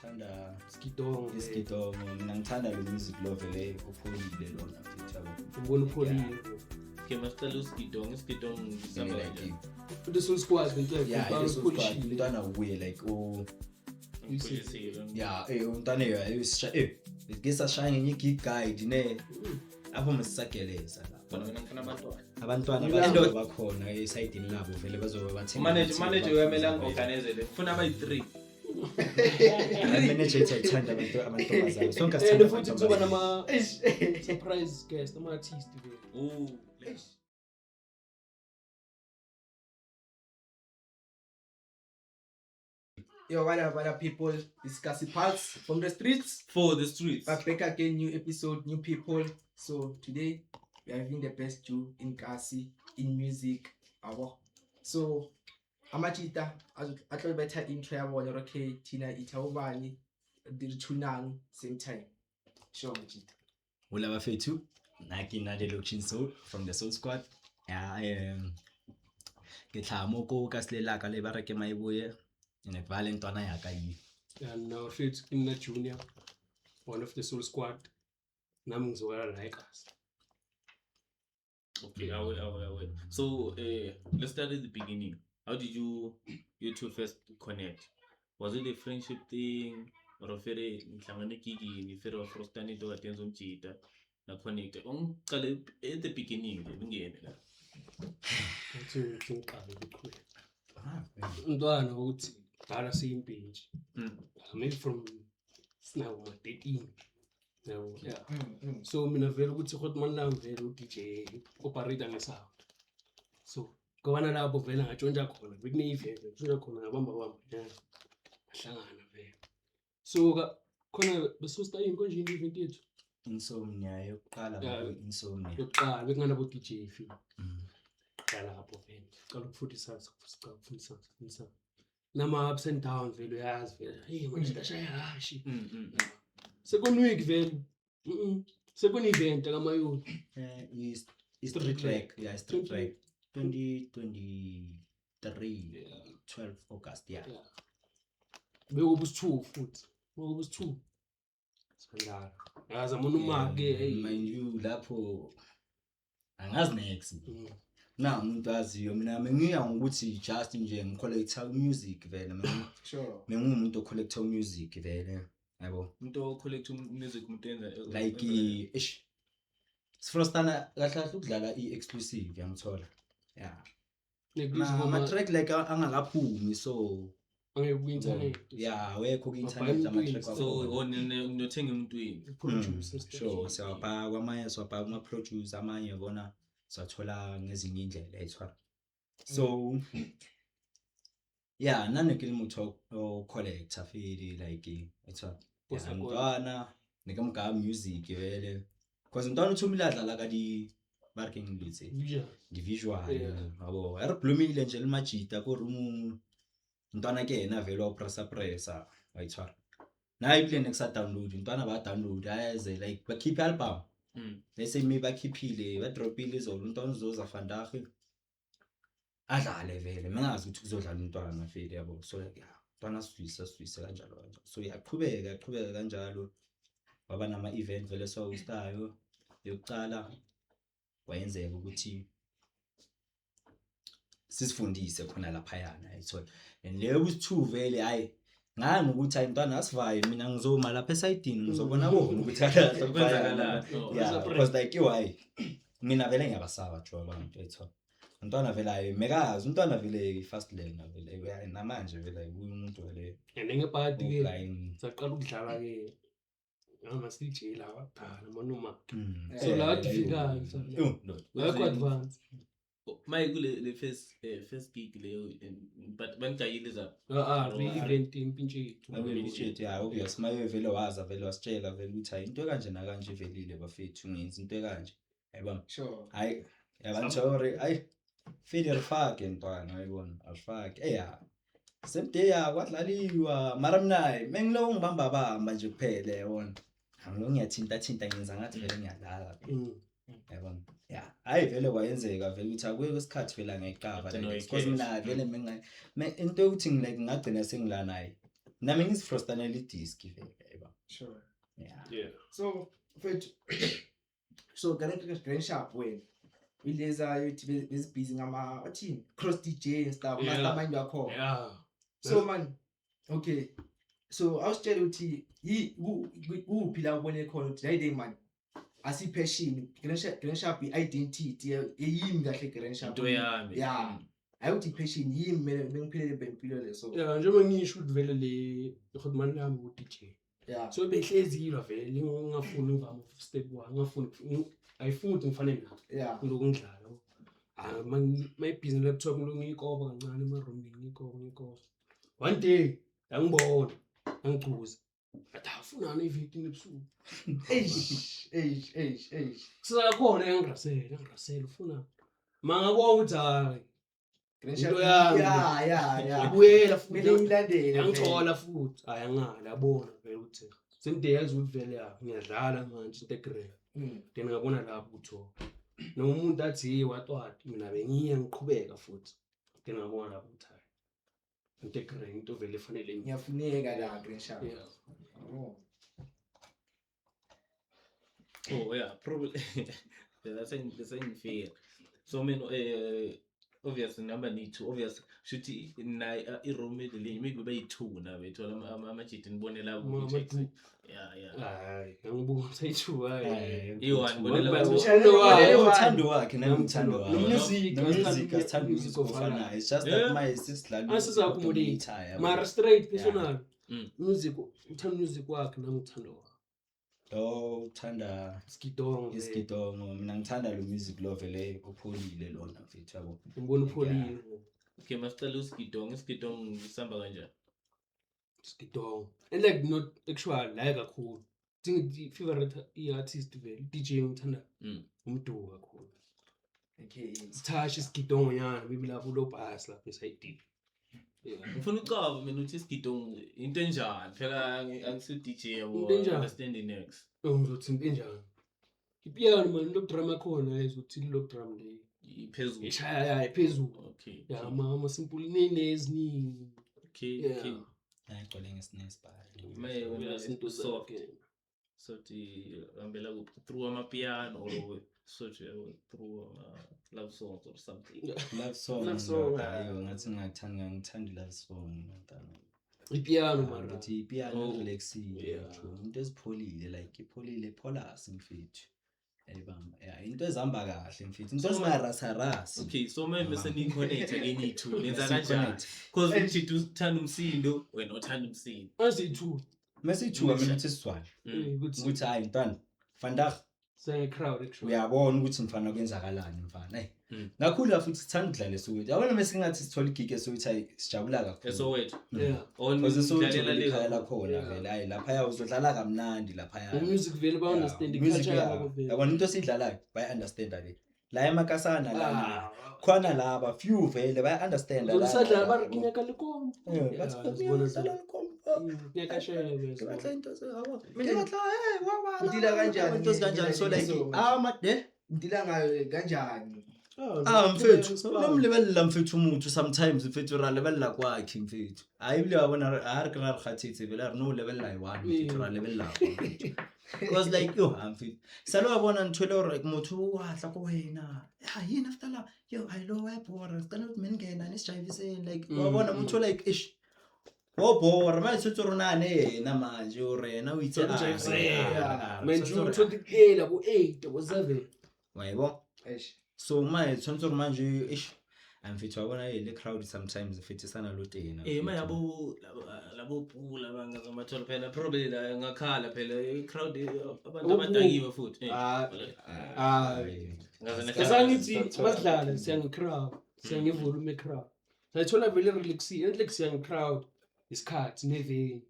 Ngithanda Skidongo. isigidongo. Mina ngithanda lo music lo vele upholile lona futhi, yabo. Ubona upholile. Okay, masicela usigidongo, isigidongo ngisaba Like, kanjani? Futhi Soul Squad into yeah, umntwana ile Soul Squad, upholishile. umntwana ubuye like o Ngipholisile. Yeah, umntwana ke sashaya ngenye i-gig guide ne lapho mesisageleza lapho. Bona mina ngifuna abantwana. Abantwana Yilabo. bazobe bakhona esayidini labo vele bazobe bathenga. Manager uyamele angi-organizele. Ngifuna abayi-3. Manager ithi ayithanda abantu amantombazane. Sonke And asithanda futhi kuzoba amantombazane. nama surprise guest, ama artist vele. Oh, Yo, what up, people? It's Kasi Pulse from the streets. For the streets. But back again, new episode, new people. So today we are having the best Jew in Kasi in music. Abo. So amachita atlo better intro ya bona okay thina ithawubani dirithunang same time. Sure machita. Hola bafethu. Nna ke nna the Lokshin Soul from the Soul Squad. Ya ke tlhaha mo ko ka selelaka le ba re ke Maeboye. Ene ke ba le ntwana ya ka e. And now futhi ke nna Junior, one of the Soul Squad. Nami ngizokala la eKasi. Okay, I will, I will, I will. So, let's start at the beginning. How did you two first connect? Was it a friendship thing? Or fere nihlangane gigini, fere wa frostani into kade yenza umjita na connect. Ungiqale at the beginning nje ngingene la. Uthi ngiqale ukuqhubeka. Umntwana ukuthi dala siyimpintshi. Maybe from sinawo ma 13. Yabo, yeah. So mina vele ukuthi hotman lami vele u-DJ operator nge-sound. So ngobana lapho vele ngatshontsha khona bekune-event ngatshontsha khona ngabamba bamba yeah. Ngahlangana vele. So ka khona besosta yini konje i-event yethu Insomnia yokuqala Yeah. yeah. Insomnia. yokuqala bekunganabo DJ fi. Qala lapho vele. Qala ukufundisa ukufundisa ukufundisa ukufundisa. Nama ups and downs vele uyazi vele. Hey manje ndashaya hashi. Second week vele. Second event kaMayoni. I street track, yeah, street track 2023 12 August, yeah. Yeah. Bekuba usi-2 futhi. Bekuba usi-2. Sandala. Yazi amona umake hey. Mind you lapho angazi next. Na umuntu aziyo mina mengiya ngokuthi just nje ngicollecta music vele mina. Sure. Mengumuntu ocollecta music vele yabo. Umuntu o collect music umuntu enza Like ish Sifrostana kahle kahle ukudlala i-exclusive yangithola. Yeah. Nekuzwa Ama track like angakaphumi so angeke ku-internet. Yeah, awekho ku-internet Wabhala ama-track So wakhona. nothenga emntwini. Producer. Sure, siyawabhaka kwamanye, siwabhaka kuma-producer amanye yabona siwathola ngezinye indlela ayithola. So yeah, nanekile umuntu o-collector feel like ayithola. Kosa Yeah, mntwana nekamgaya music vele. Because mntwana uthumile adlala ka di barking lutse. Visual. Di visual Yeah. yabo. Re blomile nje le majita ko room. Mntwana ke yena vele wa pressa pressa ayithola. Naye ebile ne kusa download, mntwana ba download ayeze like bakhiphe album. Bese mi bakhiphile, badropile izolo umntwana uzoza vandag adlale vele. Mengazi ukuthi kuzodlala umntwana vele yabo. So like yeah, umntwana sizwisa sizwise kanjalo kanjalo. So yaqhubeka yaqhubeka kanjalo. Waba nama event vele siwahostayo. Yokuqala wayenzeka ukuthi sisifundise khona laphayana ayithola. And leyo kusi-2 vele hayi ngani ukuthi hayi mntwana asivaye mina ngizoma lapha esayidini ngizobona bona ukuthi Kwenzakalani? Oh. Yeah, because like why mina vele ngiyabasaba jo abantu ayithola. Umntwana vele hayi mekazi umntwana vele i-fast learner vele uya- namanje vele umuntu vele And ngebhadi ke blind. saqala ukudlala ke ngama CJ lawa abadala manoma. Mm. So la difficult. Oh, no. La ku advance. Maye kule le first gig leyo but banijayile za. Ah ah, re-event impintshi yethu. Abelitsheti ya obvious maye vele waza vele wasitshela vele ukuthi hayi into ekanje nakanje ivelile bafethu ngenza into ekanje. Yayibona? Sure. Hayi yabantu hore hayi feel rifake ntwana yayibona asifake. Eh same day ya kwadlaliwa mara mina mengilo ngibamba bamba nje kuphela yabona. Angilo ngiyathinta thinta ngenza ngathi vele ngiyadlala. Yabona? Yeah, hayi vele kwayenzeka vele ukuthi akuyeke isikhathi vele angayiqava Agcina like because uyikhesha. mina vele into yokuthi like ngagcina sengila naye. Nami ngizifrostanela idiski vele yabo. Sure. Yeah. Yeah. So mfethu, so Grand Sharp wena ileza yothi bezibhizi ngama wathini, cross DJ and stuff, mastermind wakho. So man, okay, so awusitshele ukuthi kuphi la ubone khona ukuthi hayi man, asi-passion Grand Sharp, i-identity yimi kahle Grand Sharp. Into yami. Yeah, hayi ukuthi i-passion yimi, mina bengiphilele bempilo le, so. Yeah, njengoba ngisho ukuthi vele le ihotman lami ku-DJ. So behlezi ilwa vele, ngingafuni ngivame step one, ngingafuni, ayifuni ukuthi ngifane nayo. Ngilokhu ngidlala. Ah, mayibhizi laptop, ngilokhu ngiyikoba kancane emarumini, ngiyikoba, ngiyikoba. One day yangibona, yangichuza. Athi afunani evekini ebusuku. Eish, eish, eish, eish. Kusasa khona yangirasela, yangirasela ufuna. Mangabona ukuthi hayi. Grand Into Sharp, yami. Yeah. Yabuyela futhi. Kumele ngiyilandele. Yangithola futhi. Hayi, angala yabona vele ukuthi same day yazi ukuthi vele ya ngiyadlala manje into egrand. Then ngabona lapho ukuthi oh, noma umuntu athi hey, what what, mina bengiya ngiqhubeka futhi. Then ngabona lapho ukuthi hayi, into egrand, into vele efanele. Ngiyafuneka la Grand Sharp. Yeah. Oh. Oh yeah, probably. Yeah, that's unfair. So man, obviously number need to obvious shuthi na i-roommate le maybe bayi-two na bethola amajiti nibonela Ama-two. Yeah. Hayi, ngangibona sayithu, hayi. Iyi-one, bonela One by bathu. one. One. Uthando wakhe nami ngithando wami. No-music, No-music, asithanda music music ofanayo. ofanayo. It's just that my sisidlala Asiza-accommodate. yabo. Mara straight personal. Mm. Music, uthanda music wakhe, nami ngithanda wakhe. Lo uthanda Isigidongo vele. isigidongo, mina ngithanda lo music lo vele upholile lona mfethu yabo. Ngibona upholile. Okay, masicela usigidongo, isigidongo sihamba kanjani? Isigidongo. And like not actual la kakhulu. Think favorite i-artist vele, DJ ngithanda umduku kakhulu. Sithathe isigidongo nyana, maybe lapho lo bus lapho esayidini. Yeah. Ngifuna ucaba mina ukuthi isigidongo into enjani phela, angisi DJ yabo. Into enjani? Understand the next. Oh, ngizothi into enjani? Ipiyano man, log drum akhona ezothi log drum le. Iphezulu. Ishaya ya iphezulu. Okay. Ya ama simple nene eziningi. Okay. Yeah. Okay. Ayigcwele ngesinesi bhali. Maye wena Izinto soft. zakhe. Soft hambela kuphi, through amapiano or soft through love songs or something? Love song. Love song. Ndoda, ayo ngathi ngingathanda, ngithanda love song mntana. Ipiano mara. Ngathi ipiano Oh. relaxile, true. Into ezipholile like ipholile pholasi mfethu. Ayibamba. Yeah, into ezihamba kahle mfethu. Into ezingarasarasi. Okay, so manje bese ni-connect ke ni-two, nenza kanjani? Connect. Because uthi uthanda umsindo, wena uthanda umsindo. Aziyi-two. Mase ithuka mina ukuthi sizwane. Ukuthi Ukuthi hayi mntwana, vandag siya-crowd actually. Uyabona ukuthi mfana kwenzakalani mfana. Hey. Ngakhula futhi sithanda ukudlala eSoweto. Yabona mase ngathi sithola igig eSoweto, hayi sijabula kakhulu. ESoweto. Yeah. On Because eSoweto dlalela le ikhaya lakhona vele, hayi laphaya uzodlala kamnandi laphaya. Music vele ba understand Music, culture yeah. yabo vele. Yabona into esiyidlalayo bayi-understanda le. La emakasana lana Ah. khona laba few vele bayi-understanda lana. Usadlala ba re ke nyaka lekompo. Eh, bathi, Sibona "Ngiyadlala lekompo." Nyaka shebe. Ke batla into yabo. Mina- Ke batla, eh, wa wa. Ngidila kanjani Into ezikanjani, so like So- ama de Ngidila ngayo kanjani? Ah mfethu, nomlebelela mfethu umuntu sometimes mfethu ra lebelela kwakhe mfethu. Hayi bile wabona ha re kra re kgathetse vele re no lebelela yi-one mfethu ra lebelela kwa, mfethu. It was like yo ha mfethu. Sale wa bona ntho e le hore motho wa tla ko wena. Ya yini after la yo hayi lo wa bora sicela ukuthi mina ngena nisijayiviseni like wa bona motho like ish. Wa bora manje tshwetse rona ne yena manje o re yena o itse Tshwetse a re, jayivisa. a re, a re, Manje tshwetse hore- uthola kuphela ku 8 ku 7. Wa e bona? Eish. So manje tshwanetse hore manje eish amfethu wa bona le crowd sometimes mfethu sana lo tena. Eh ma yabo labo pula bangazamathola phela probably la ngakhala phela i-crowd abantu abadakiwe futhi. Ah. Ah. Ngaze Esangithi basidlala siya nge-crowd, siya nge-volume e-crowd. Sayithola vele relaxile, enhle siya nge-crowd isikhathi neveni.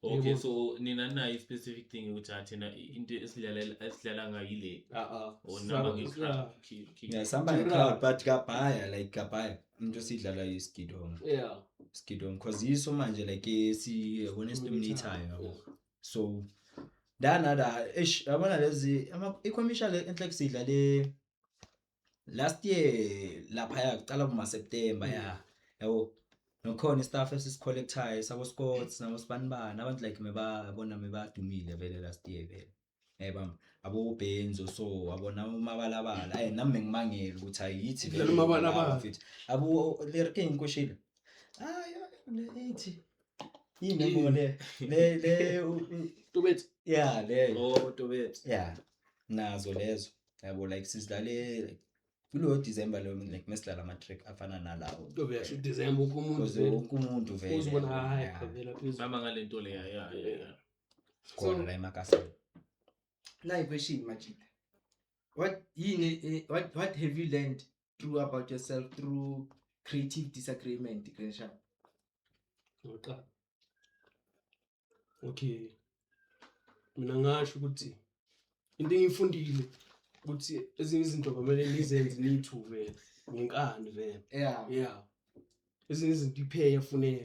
Okay, Yebo. so nina nayo i-specific thing ukuthi ah thina into esidlala ngayo ile Ah ah. or namba nge-crowd. Okay. Yeah, samba General. nge-crowd but kabhaya like kabhaya into esiyidlala isigidongo. Yeah. Isigidongo cause yiso manje like esi yabona esidominatayo yabo. So dana da eish yabona lezi i-commercial enhle sidlale last year laphaya kuqala kuma September ya yabo. Nokhona i-stuff esisi-collectayo sabo Scott nabo Sibanibani, abantu like mebabona mebadumile vele last year vele. Yayibamba abo Benzo, so abona umabalabala, ayi nami bengimangela ukuthi ayithi vele. Dlala umabalabala. Laba mfethu. Abo le ke inkoshile. Hayi, le ithi yini yabo le Tobethu. Yeah, le. Oh, Tobethu. Yeah, nazo lezo yabo, like sizidlale kuloyo December lo, like mesidlala ama track afana nalawo. Obvious, uDecember wonke umuntu because vele wonke umuntu vele uzibona hayi yeah, vela phezulu. Mama ngale nto leya, yeah. Khona la emakasini. Nayi question, Majita. What yini what have you learned through about yourself through creative disagreement, Grensha? Ngoqala. Okay. Mina ngasho ukuthi into engiyifundile ukuthi ezinye izinto kwamele nizenze niyithu vele ngenkani vele. Yeah. Ezinye izinto iphe yafuneka.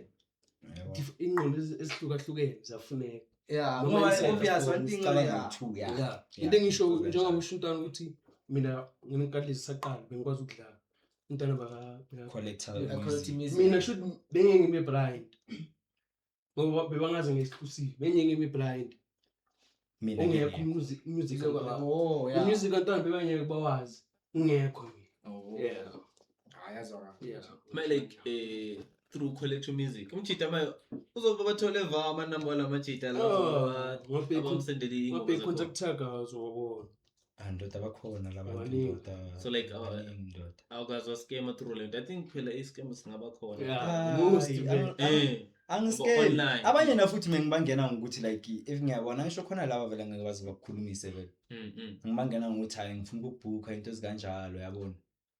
Yabo. Ingqondo ezihlukahlukene ziyafuneka. Noma Ngoba inside obvious one thing, Sicabanga yeah. ngo-two, yeah. Yeah. Into engisho Yeah. njengoba usho umntwana ukuthi mina ngenkathi lezi saqala bengikwazi ukudlala. Umntwana baka Collector Yeah. Quality music. music. Mina should bengeke ngibe blind. Ngoba bebangaze nge-exclusive, bengeke ngibe blind. Mina Ungekho ngingekho. music kantwana. Oh, yeah. I-music kantwana bebangeke bawazi. Ungekho mina. Oh. Yeah. Hayi, yazwakala. Yeah. Ma like through collector music. Umjita ma uzobe bathole va amanamba lamajita Oh, la. ngabheka Abamsendele ingoma ngabheka zakhona. contact azobona. Ah, ndoda, bakhona labantu, Baningi. ndoda. So, like, Baningi, ndoda. Awukazi wa-scam through lento. I think phela i-scam singaba khona. Yeah, Hayi, most vele. angiskeli. Online. Abanye na futhi mengibangena ngokuthi like if ngiyabona ngisho khona laba vele ngeke baze bakukhulumise vele. Ngibangena ngokuthi hayi, ngifuna ukubhukha into ezikanjalo, yabona.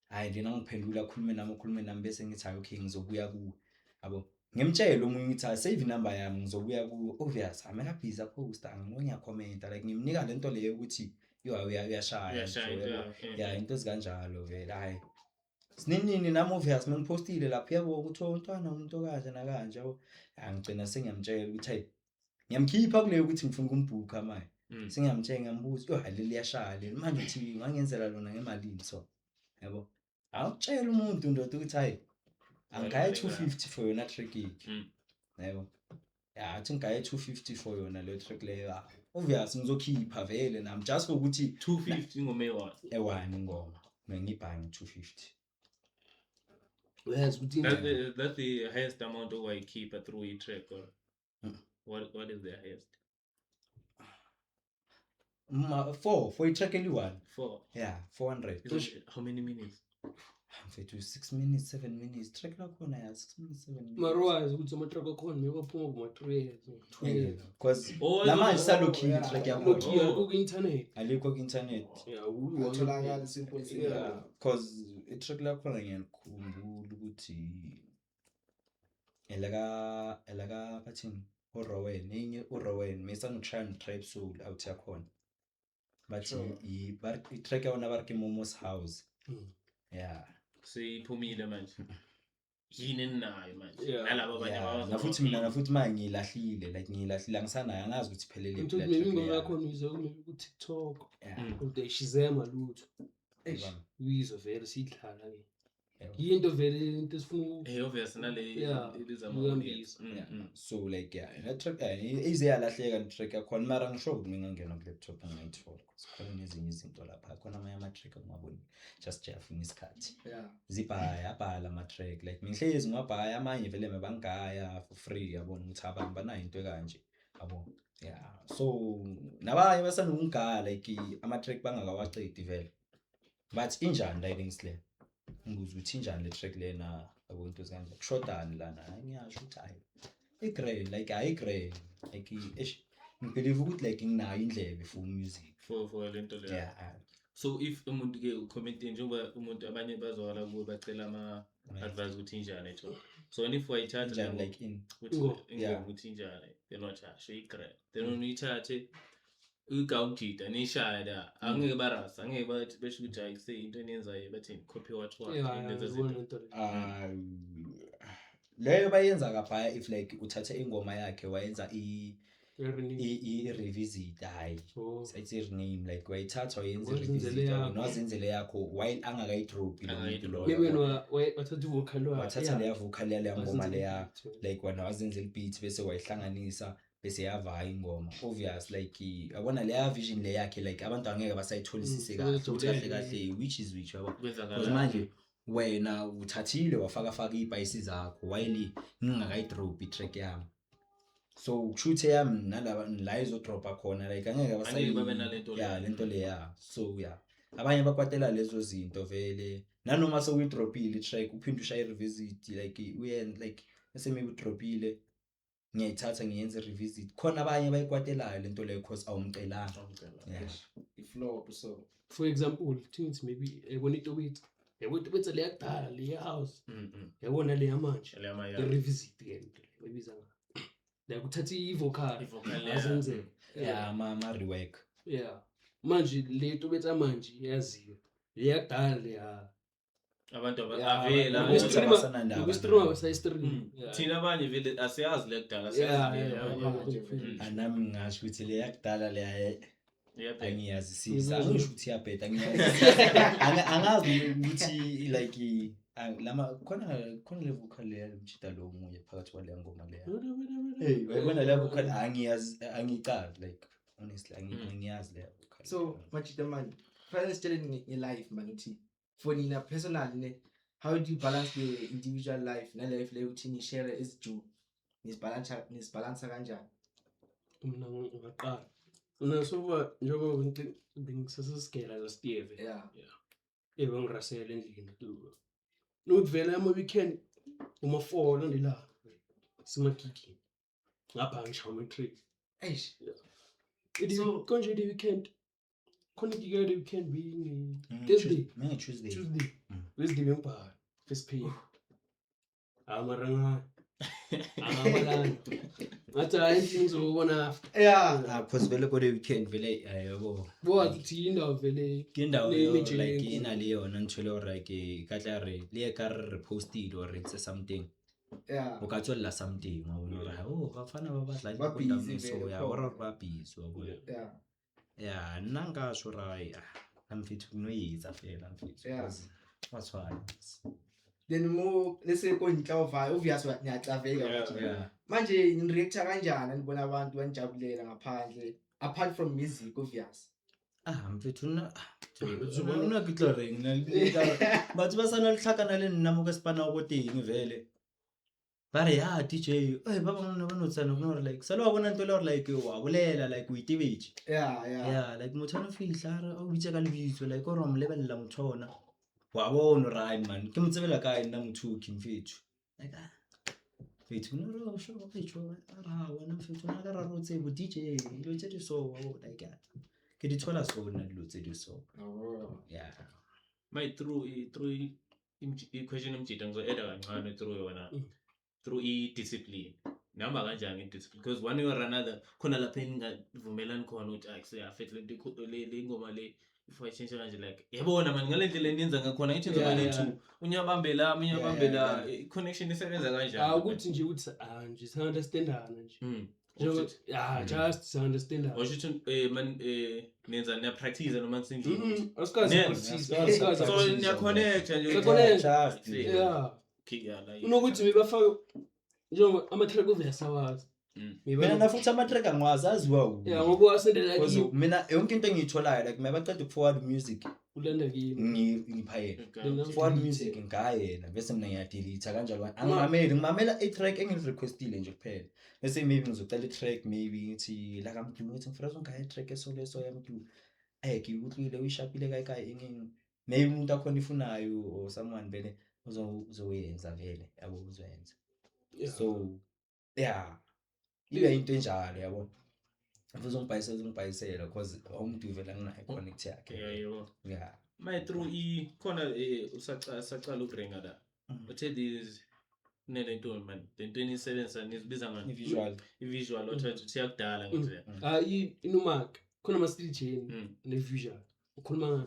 Hayi, lena ngiphendula, akhulume nami, akhulume nami, bese ngithi hayi, okay, ngizobuya kuwe. Yabo. Ngimtshele omunye ukuthi hayi, save inamba yami, ngizobuya kuwe. Obvious, amela busy aposta, ngibona ngiyakhomenta, like ngimnika lento leyo ukuthi yo uyashaya. Uyashaya into yabo. yakho, eh. Yeah, into ezikanjalo vele. Hayi. Sininini nami obvious mengipostile lapha, yabo, ukuthi oh, umntwana umuntu okanje nakanje, yabo. Ah, ngigcina sengiyamtshela ukuthi hey, ngiyamkhipha kuleyo ukuthi ngifuna ukumbhukha manje. Sengiyamtshela, ngiyambuza, yo hayi, leli liyashaya leli. Manje uthi ungangenzela lona ngemalini so. Yabo. Awutshela umuntu ndoda ukuthi hayi, angigaye 250 for yona track gig. Yabo. Ya, athi ngigaye 250 for yona leyo track leyo. Ah, obvious ngizokhipha vele nami just for ukuthi 250 ingoma eyi-one. Eyi-one ingoma. Mina ngibhange 250. Uyazi ukuthi That's the highest amount owayikhipha through i-track or what is the highest? Ma, four for i-track eli-one. Four. Yeah, 400. Is it, how many minutes? Mfethu, 6 minutes, 7 minutes. Track lakhona ya 6 minutes, 7 minutes. Mara wazi ukuthi ama-track akhona mebaphuma kuma-3 years, 2 years. Because Oh, namanje oh, salokhile yeah. track yakhona. Lokhiya Oh. ku-internet. Alikho ku-internet. Yeah, uyi-one. Atholakala simple simple. Yeah. Because i-track lakhona ngiyakhumbula ukuthi elaka bathini, uRowan, enye uRowan mesanokushaya no-Tribe Soul out yakhona. Bathi Sure. i-track yabona bari ke Momo's House. Yeah. Seyiphumile manje. Yini eninayo manje? Yeah. Nalabo abanye Yeah, abawazi nafuthi mina nafuthi manje ngiyilahlile, like ngiyilahlile, angisanayo, angazi ukuthi iphelele Ngithola phi la maybe track ingoma leya. yakhona uyizwe maybe ku-TikTok. Yeah. Kodwa ishizema lutho. Eish. Yabona. Uyizwe vele siyidlala ke. Yabo. Yinto vele into esifuna Eh, obvious nale Yeah, ibiza ukuyihambisa. Yeah. So like yeah, that track ize yalahleka le track yakhona, mara ngisho ukuthi ngingangena ku laptop ngayithola. Khona nezinye izinto lapha, khona amanye ama track angingaboni, just nje afuna isikhathi. Zibhaya abhala ama track, like ngihlezi ngiwabhaya amanye vele mebangaya for free, yabona ukuthi abantu banayo into ekanje, yabo. Yeah, so nabanye basanokungigaya like ama track bangakawaqedi vele. But injani la links le? Ngibuza ukuthi injani le track lena, yabo, into ezikanje. Kushodani lana? Hayi, ngiyasho ukuthi hayi, i-grey, like hayi, i-grey, like eish, ngibelieve ukuthi like nginayo indlebe for music. For lento leyo. Yeah. So if umuntu ke ucommente njengoba umuntu abanye bazwakala kuwe bacela ama advice ukuthi injani etho. So if wayithatha Injani le like in ukuthi Ingoma. ingoma Yeah. ukuthi injani, then wathi asho i-grey. Then uyithathe uyigawujida nishaya la, angeke barasa, angeke bathi besho ukuthi hayi into eniyenzayo bathi copy what what Yeah, lezo yeah, zinto. ngibona into leyo. Ah, leyo bayenza kaphaya if like uthathe ingoma yakhe wayenza i Rename. I-revisit, hayi, Oh. sayithi rename, like wayithatha wayenza Wazenzele i-revisit yakho. yabo, wazenzele yakho while angakayidrophi lo muntu Angakayidrophi. loyo. Maybe wena wathatha i-vocal wakhe. Wathatha Yeah. leya vocal yaleya ngoma Wazenzela leya, i-beat, like wena wazenzela i-beat bese wayihlanganisa bese yavaya ingoma, obvious. Like yabona leya vision le yakhe, like abantu angeke basayitholisise kahle ukuthi kahle kahle which is which, yabo. Because Kwenzakalani? Manje wena uthathile wafaka faka iy'payisi zakho while ngingakayidrophi i-track yami, so kushuthi yami nalaba la izodropha khona, like angeke Angeke babe nalento ya leyo. Lento leya. So yeah, abanye bakwatela lezo zinto vele, nanoma sewuyidrophile i-track uphinde ushaye i-revisit, like uyenze, like bese maybe udrophile, ngiyayithatha ngiyenze i-revisit khona. Abanye bayikwatelayo lento leyo cause awumcelanga. Yeah. I-flop so. For example, things maybe yabona itobetsa, yabo itobetsa leya kudala, leya house, yabona leya manje, Leya ma- yeah. i-revisit ke lento le bayibiza ngayo, like uthatha i-vocal I-vocal leya. azenzele. Yeah, ama-rework. Yeah, manje le tobetsa manje iyaziwa, leya kudala leya Abantu Yeah, avela. Ukuthi abasanandaba noku-streama nayo. basayi-stream. Thina abanye vele asiyazi le kudala, Yeah, siyazi le yeah, manje. Anami ngingasho ukuthi leya kudala leya Iyabheda. angiyazisisa, angisho ukuthi iyabheda, angiyazisisa. Angazi ukuthi like lama khona le vocal leya mjida lo omunye phakathi kwaleya ngoma leya. Hey, uyayibona leya vocal, angiyazi, angiyicazi, like honestly angiyazi leya vocal. So majita man, fanele sitshele nge-life man, ukuthi for nina personally ne, how do you balance the individual life ne-life leyo ukuthi ni-share as duo? Nizibhalansa kanjani? Mina ngingaqala, mina soba njengoba bengisasesigela zaSteve, ebengirasela endlini nokuthi vele ama-weekend uma-4 landelana simagigini ngapha, ngishaya ama-trip. Eish. Konje the weekend khona igig the weekend being Thursday. Tuesday. Tuesday. Wednesday bengibhala first pay, mara angabalanga, ngathi hayi, endlini ngizobona after. Ah, cause vele kode weekend vele yabo. Bowazi ukuthi indawo vele Ke indawo yo image like enkulu. e na le yona ntho e le gore ke ka tla re le e ka re re postile or re etse something, o ka tswelela something wa bona gore oh, bafana ba batla Ba ko ndawong busy e so vele ya khona. gore ba busy wa bona. Ya, nna nka tjho hore ai, ah, mfethu no etsa fela mfethu, because wa tshwana. Then mo lese ko ntle ova obvious niyacaveka manje. Manje ni-reacta kanjani anibona abantu banijabulela ngaphandle, apart from music obvious? Ah, mfethu, nna nna ke tlo reng nna batho ba sana le tlhakana le nna mo ka sepana ko teng vele ba re ya DJ eh ba bangwe ne ba no tsena go gore like sale wa bona ntho e le gore like wa bolela, like o itebetse. Ya, like motho a no fihla a re o bitse ka lebitso, like ore wa mo lebelela motho ona, wa bona gore ai man, ke mo tsebela kae nna motho o ke mfethu, like ah mfethu no re o sho o tjho ra wena mfethu nna ka ra re o tsebo DJ dilo tse di so wa bo, like ah, ke di thola so nna dilo tse di so. Oh. Yeah. My through i-question emjida ngizo-eda kancane through yona, through i-discipline, nihamba kanjani i-discipline? Because one way or another khona lapha engingavumelani khona ukuthi ayi seyafethu lento le ngoma le if ayitshintshe kanje, like yabona mani ngale ndlela eniyenza ngakhona ngithi nizoba ne-two unyabambe la omunye abambe la, i-connection isebenza kanjani? Ah, ukuthi nje ukuthi ah nje si-understandana nje. Njengoba ah, just si-understandana. Washo ukuthi man nenza niya-practice noma nisendlini? Asikaze practice, asikaze So practice. niya-connecta nje. Siya-connect. Just Yeah. Okay, yeah, like Unokuthi bebafake njengoba ama-track uviyasawazi. Mina na futhi ama-track angiwazi, aziwa wuye. Yeah, ngoba wasendela Because kimi. mina yonke into engiyitholayo, like mabaqeda uku-forward music, Ulanda kimi. ngipha yena. Then Forward delete. music ngayena bese mina ngiyadelete kanjalo, angimameli, ngimamela i-track engilirequestile nje kuphela, bese maybe ngizocela i-track, maybe ngithi la kamdu, ngithi ngifuna uzongaya i-track eso leso yamdu, eh ke utlwile uyishapile kae kae engeng, maybe umuntu akhona ifunayo or someone vele uzoyenza vele yabo, uzoyenza. So yeah, ibe into enjalo yabo, uzongibhayisela, uzongibhayisela because umuntu vele anginayo connect yakhe. Yeah, yebo. My through i khona usacala ukurenga la. Uthe this kunelento man, lento enisebenzisa nizibiza ngani? I-visual. I-visual othe uthi yakudala ngithi. Ah, inumak khona ama-cdj ne-visual, ukhuluma ngani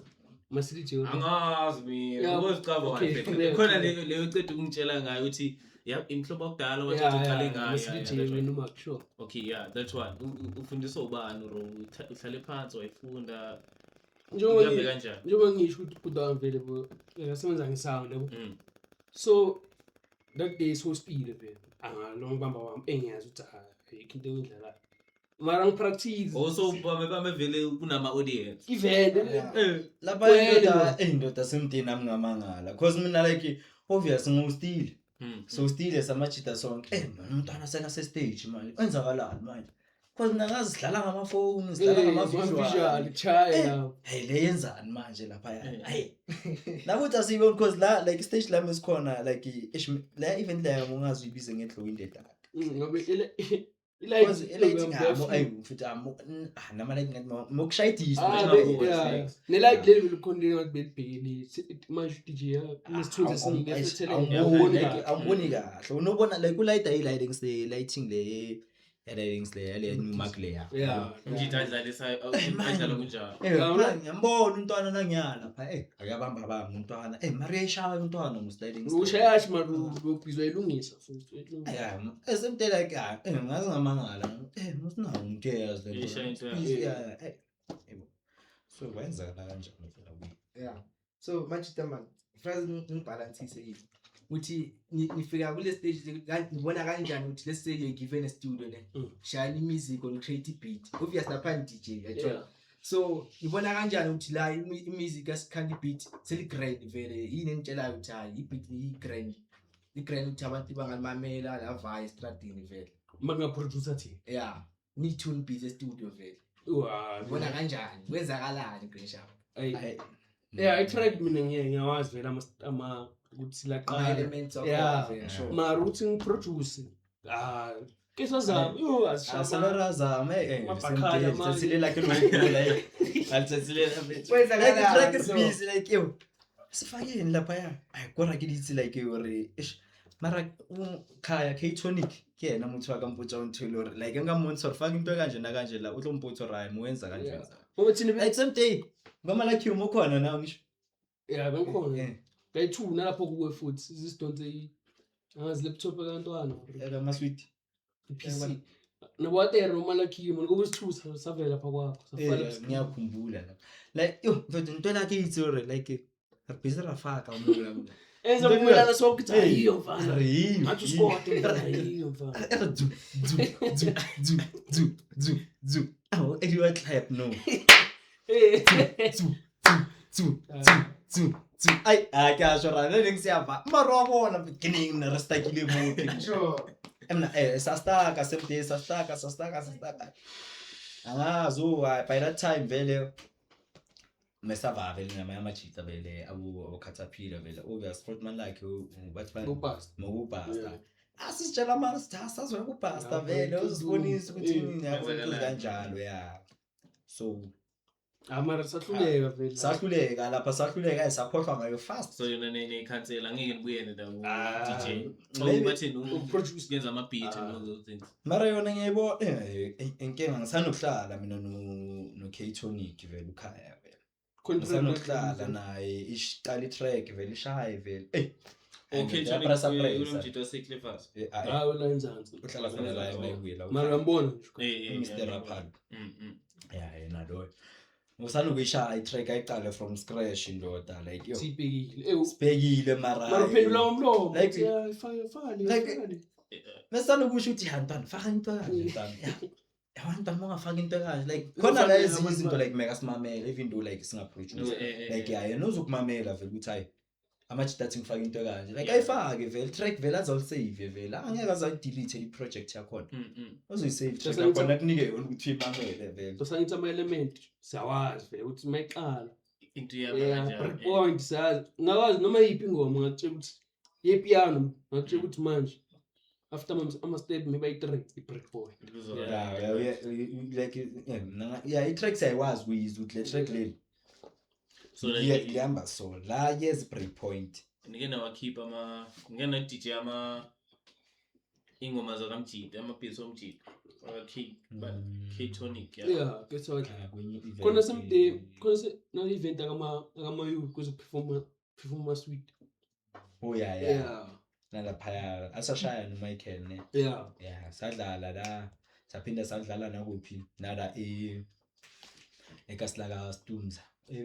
ama-cdj? Angazi mina, Yeah, ngozicaba okay, kahle. clear, Khona clear. leyo leyo ceda ukungitshela ngayo uthi Yeah, imhlobo wakudala wathi uqale ngayo. Yeah, yeah, that one. Noma sure. Okay, yeah, that one. Ufundiswa ubani or uhlale phansi wayifunda? Njengoba Kuhambe kanjani? Njengoba ngisho ukuthi ubhuti wami vele bo bekasebenza nge-sound, yabo. So that day sihostile vele. Angalonga ubamba wami engiyazi ukuthi ayikho into engidlalayo. Mara ngi-practice. Also bame bame vele kunama audience. Event. Yeah. Lapha Kwele. indoda, indoda semdeni nami ngamangala. Cause mina like obvious ngustile. So stile samajita sonke. Man, umntwana seka se stage manje. Kwenzakalani manje? Cause mina ngazi sidlala ngamafoni, sidlala ngama-visual. Visual chaya. Hey, le yenzani manje lapha ya? Hey. Nakuthi asiyiboni cause la like stage lami esikhona like ish la event la ungazi uyibize nge-glow in the dark. Ngoba ile Cause i-lighting amo ayi futhi amo nama lighting ngathi mokushaya idisco. Ne-light leli belikhona leli ngathi belibhekile manje u-DJ nesithunzi esiningi Awuboni like awuboni kahle. Unobona like ulighta i-lighting se lighting le ya lightings le yale new mark le ya. Yeah. Umjita adlalisa adlala kunjalo. Man, ngiyambona umntwana nangiyala lapha akuyabamba bamba umntwana Maria ishaya umntwana mus lightings. Ushayashi mara ubhizwa ilungisa futhi. Uyilungisa. Yeah, esemte like ngaze ngamangala. Musinawo umuntu eyazi le nto. Ishaya into yakhe. Yeah, yebo. So kwenzakala kanjani phela kuye? Yeah. So manje man, first ngibalansise yini. Uthi nifika kule stage ngibona kanjani ukuthi let's say you're given a studio ne. Shaya music on create beat. Obvious lapha ni DJ yathola. So ngibona kanjani ukuthi la i-music yasikhanda beat seli grand vele yini enitshelayo ukuthi hayi i-beat i grand. I grand ukuthi abantu bangalimamela la vaya estradini vele. Uma kunga-producer thina. Yeah. Ni tune beat e studio vele. Wa. Ngibona kanjani? Kwenzakalani Green Sharp? Ayi. Ayi. Yeah, i-track mina ngiyawazi vele ama ukuthi laqala. Ama-elements of Yeah. vele, sure. Mara ukuthi ngi-produce. Ah, ke sazama. Yo, asishaya. Asalazama Amabhakhali amanye. sithile like lokugula alithathile like Kwenzakalani? track is So- busy like yo sifakeni lapha ya ay kora ke ditse like hore ish mara khaya K tonic ke yena motho wa ka mpotsa o ntho e le hore like nka mmontsha hore faka into e kanje na kanje la o tlo mpotsa hore hayi mowenza kanje Yeah. wenza. Ngoba thina Like same day ngoma like you khona na ngisho yeah, bengikhona. Kayi-two nalapho kuwe futhi sisidonse angazi laptop kantwana Ama sweet i-PC. Nowatere noma lakhiwe ngoba usithusa savela lapha kwakho. Safala Ngiyakhumbula la like yo mfethu into la ke itse hore like re busy ra faka mola mola. Enza kumelana sonke ukuthi ayiyo mfana. Re yiyo, Ngathi uScott mfana ayiyo mfana. Re dzu dzu dzu dzu dzu dzu dzu. Awu eliwa clap no. Dzu dzu dzu dzu dzu. Ai a ke a shora le leng siyava. Mara wa bona ke neng ne re stakile mo. Sure. Emna sa staka same day sa staka sa staka sa staka. Angazi by that time vele mesava vele namanye amajita vele abo Caterpillar vele obvious Fortman like bathi ba Ngubasta. ngokubhasta. Yeah. Asisitshela mara sithi asazwe ukubhasta Yeah, vele but uzibonisa ukuthi eh, yini yabo Kwenzakalani. kanjalo ya. So Ah mara sahluleka vele. sahluleka lapha sahluleka sakhohlwa ngayo fast. So yona ne-cancel angeke nibuyele la ku Ah, DJ. maybe- Oh bathini Uproduce. ukuyenza ama beat and Ah. all those things. Mara yona ngiyayibona inkinga ngisanokuhlala mina no K Tonic vele ukhaya vele. Khona Ngisanokuhlala naye ishiqala i-track vele ishaye vele. Eh. Okay, Pressa, pressa. unomjito wase-Clefas. Hayi wena enzansi. Uhlala khona la emayibuyela. Mara uyambona nje. Mr. Raphael. Yeah, yena loyo. Usanokuyishaya i-track ayiqale from scratch indoda like yo. Sibhekile. Eh Sibhekile mara. mara uphendula ngomlomo. Like- Yeah, faka faka le. Like- faka le. Mesanokusho ukuthi ya ntwana faka into kanje ntwana. Ya. Ya ntwana ungafaka into kanje like khona la ezinye izinto like meka simamele even though like singaproduce. Like ya yena uzokumamela vele ukuthi hayi amajita athi ngifake into kanje like Yeah. ayifake vele track vele azalisave vele angeke azayidelete i-project yakhona uzoyisave track Just yakhona akunike yona ukuthi uyimamele vele. So sangithi ama-element siyawazi vele ukuthi mayiqala. Into yabo Yeah, kanjalo, break point siyazi. Ngakwazi noma yiphi ingoma ngakutshela ukuthi yepiano ngakutshela ukuthi manje after ama-step maybe ayi-3 i-break point. Yeah, yeah, yeah, like yeah, i-track siyayikwazi ukuyizwa ukuthi le track leli So like lihamba so la yes break point. nike nawakhipha ama ngike na DJ ama ingoma zakamjita ama-beats omjita aka-K but K Tonic yeah. Yeah, guess what? Ah, kwenye event, Khona someday khona na event akama akama kuzo performa performa suite. Oh yeah, yeah. Yeah. Nalaphaya asashaya noMichael ne. Yeah, sadlala la, saphinda sadlala nakuphi, nala ekasi laka Stumza.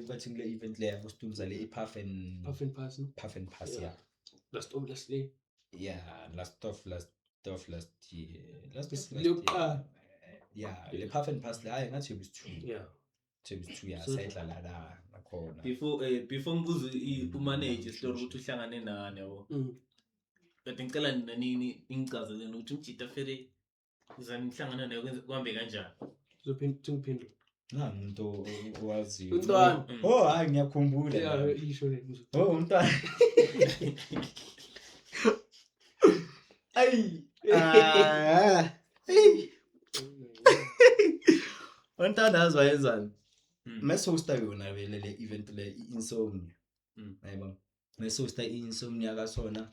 Bathi kule event le yabo Stumza le i-Puff and Puff and Pass, no? Puff and Pass, Yeah. yeah. Last of last day. Yeah, last of last of last year. Last of last year. Leyokuqala. Yeah, le Puff and Pass le, hayi, ngathi it was 2. It was 2, yeah, sayidlala la nakhona. Before ngibuze umanage story ukuthi uhlangane nani yabo. Kade ngicela nina nini ngichazeleni ukuthi umjita fere uzanihlangana naye kuhambe kanjani. Uzophinda ngiphendule. Na umuntu owaziyo. Umntwana. Oh, hayi, ngiyakhumbula. Yeah, isho le. Oh, umntwana. Ay. Ah. Hey. Umntwana azi wayenzani. Mase-hosta yona vele le event le i-insomnia. Yayibona. Mase-hosta i-insomnia kasona.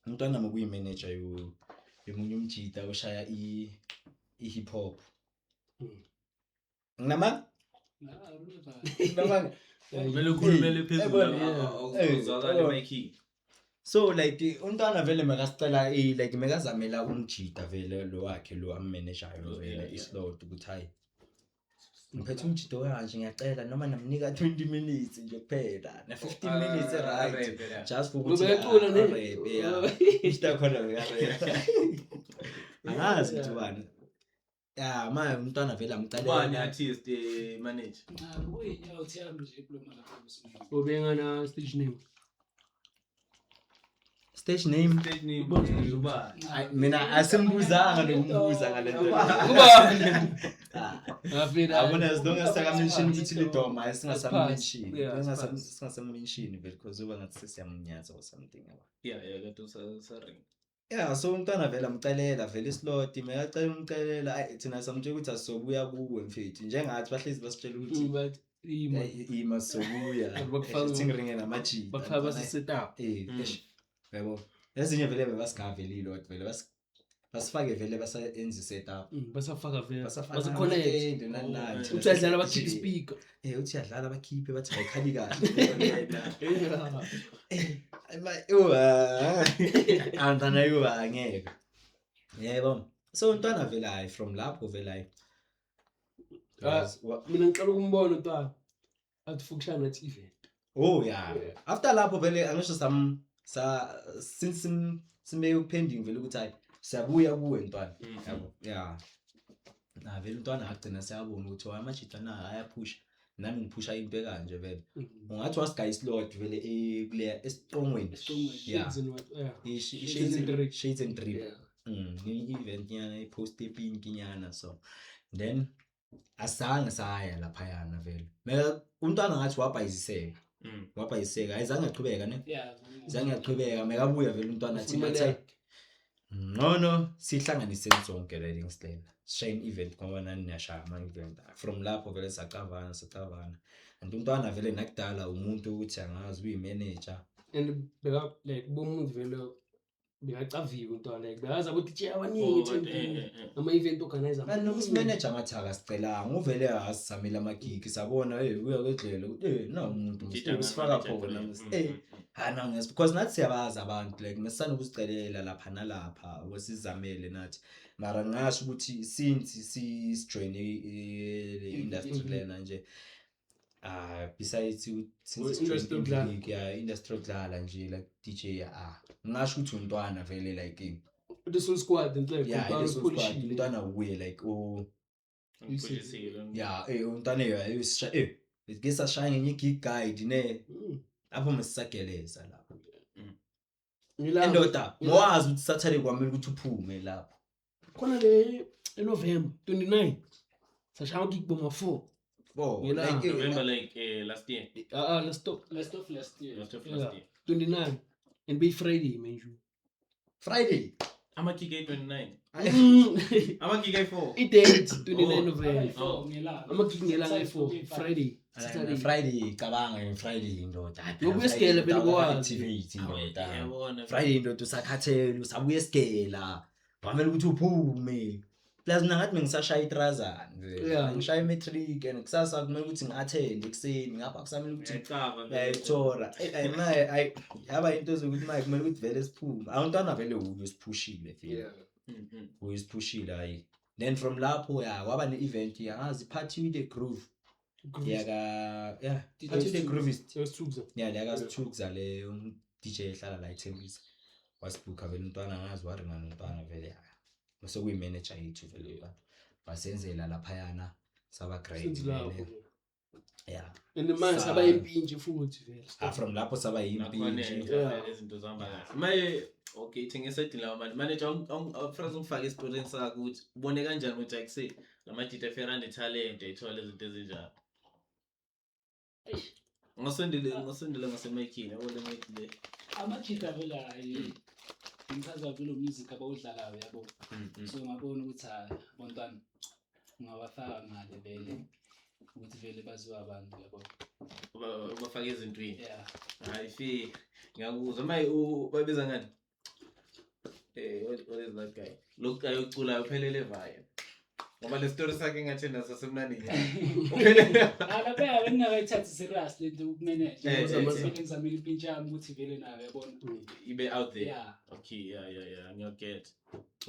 Umntwana mokuyi-manager yo yomunye umjita oshaya i-hip hop. Nginama? Nginama. Kumele ukhulumele phezulu, awuzwakali emayikhini. So like umntwana vele makasicela like makazamela umjita vele lo wakhe lo ammanageayo vele islot ukuthi hayi ngiphethe umjita kanje ngiyacela noma namnika 20 minutes nje kuphela na 15 minutes, right, just for ukuthi Ubeyacula ne? Arap, yeah, umjita khona bekarap, angazi ukuthi ubani ya manje umntwana vele amcalela. Ubani artist, manager? Ubengana stage name. Stage name. Stage name ubani? Ay, mina asimbuzanga nokumbuza ngale nto. Ubani? Ah. Ngafika. Yabona, as long as saka-mention ukuthi lidoma, hayi, singasam-mention. Yeah, asiphasi. Singasam-mention vele because uba ngathi sesiyamnyaza or something, yabo. Yeah, kade usaring. Yeah, so umntwana vele amcelela vele islot, mekacela umcelela, ayi, thina samtshela ukuthi asizobuya kuwe mfethu, njengathi bahlezi basitshela ukuthi But ima. Ima, sizobuya. Bakufaka- Ngiringe namajita. Bakufaka base set up. Eish, yabo, ezinye vele bebasigavele ilot vele basifake vele basayenza i-setup. Basafaka vele. Basafaka Base connect. amatende nani nani. Oh, Uthi uyadlala bakhiphe speaker. Uthi uyadlala bakhiphe, bathi ayikhali kahle. Yo, antana yo, angeke. Yebo. So umntwana vele hayi, from lapho vele hayi. Ah. Mina ngicela ukumbona umntwana. Athi fukushana nathi event. Oh yeah. Yeah. After lapho vele angisho sam sa since simbeke pending vele ukuthi hayi siyabuya kuwe ntwana. Yabo. Yeah. Na vele umntwana agcina siyabona ukuthi oh, amajita na ayaphusha. Nami ngiphusha into ekanje vele. Ungathi wasigaya islot vele kuleya esiqongweni. Yeah. Shades and what? Yeah. Shades Shades and Drip. Shades and Drip. Yeah. I-event nyana, i-post epink nyana, so then asizange saya laphayana vele. Meka umntwana ngathi wabhayiziseka. Wabhayiziseka, ayizange aqhubeka ne? Zange aqhubeka, mekabuya vele umntwana athi Ufuna athi ngcono sihlanganiseni sonke le things lena. Sishaye event ngoba nani niyashaya ama event. From lapho vele sacavana, sacavana. And umntwana vele nakudala umuntu ukuthi angazi uyi-manager. And beka like bomuntu vele bekacaviwe umntwana, like bekaza ukuthi DJ abaningi Oh, but, eThekwini. Ama event organizer. Kanti nokusimeneja ngathi akasicelanga, uvele asizamele amagigi, sabona uya kwedlela ukuthi na umuntu Jita usifaka nga-manager khona. vele. Hayi, na ngiyas because nathi siyabazi abantu, like mesisanda ukusicelela lapha nalapha usizamele nathi, mara ngingasho ukuthi since sijoin le industry lena nje, ah, besides since Oh, sijoin industry yokudlala. i-league, yeah, industry yokudlala nje, like DJ, ah, ngingasho ukuthi umntwana vele like The Soul Squad and like yeah, umntwana ile Soul Squad, upholishile. umntwana uye like oh Ngipholisile. Yeah, umntwana ke sashaya ngenye i-gig guide ne lapho mesisageleza lapho. Ngilapho. Endoda, mowazi ukuthi Saturday kwamele ukuthi uphume lapho. Khona le eNovember 29 sashaya gig boma 4. Bo, Ngilapho. like November like last year. Ah ah, let's stop. Last of last year. Last of Yeah. last year. 29 and be Friday man. Friday. Ama-gig ayi-29. Ama-gig ayi-4. I-date 29 Oh. November. Oh. Ama-gig ngelanga ayi-4 Friday, Saturday. Friday, cabanga nge-Friday indoda. Hayi, phela Ngokuya esigele Friday phela utawuba kwazi. activate indoda. Yabona. Friday indoda usakhathele, usabuya esigela. Kwamele ukuthi uphume. Plus mina ngathi bengisashaya itrazana vele. Yeah. Ngishaya i-matric and kusasa kumele ukuthi ngi-attend ekuseni ngapha kusamele ukuthi Ngiyacaba vele. uyayithola. Ayi maye ayi yaba into zokuthi maye kumele ukuthi vele siphume. Awuntwana vele uyo siphushile vele. Yeah. Uyisiphushile hayi. Then from lapho ya kwaba ne-event yangazi Party with the Groove. Yaka yeah, DJ Party with the Stooks. Groovist. Sesithukza. Yeah, leyaka Sithukza le DJ ehlala la eThembisa. Wasibhukha vele umntwana ngazi waringa nomntwana vele ya. Mase kuyi-manager yethu vele umntwana. Basenzela laphayana saba great Since lapho. vele. Yeah. And manje saba impintshi futhi vele. Ah, from lapho saba yimpintshi. Nakhona, Yeah. vele izinto zihamba kahle. Maye okay thenge esayidini lawo manje manager awufraze ungifake esitorini sakho ukuthi ubone kanjani ukuthi akuse lamajita afera netalent ayithola izinto ezinjalo. Ungasondele ngasemayikini yabo le mic le. Amajita vele hayi ngichaza vele music abawudlalayo yabo. So ngabona ukuthi hayi bontwana ungawafaka ngale vele ukuthi vele baziwe abantu yabo. Ubafake ezintweni. Yeah. Hayi fi ngiyakuzwa maye babiza ngani? What is that guy? Lo guy oculayo uphelele vaya. Ngoba le story sakhe ngathi naso semnandi nyana. Uphelele. Alapha bengingakayithathi serious lento ukumanage. Vele ngizamile impintshi yami ukuthi vele nayo yabona. Ibe out there. Yeah. Okay, yeah. Ngiyaget.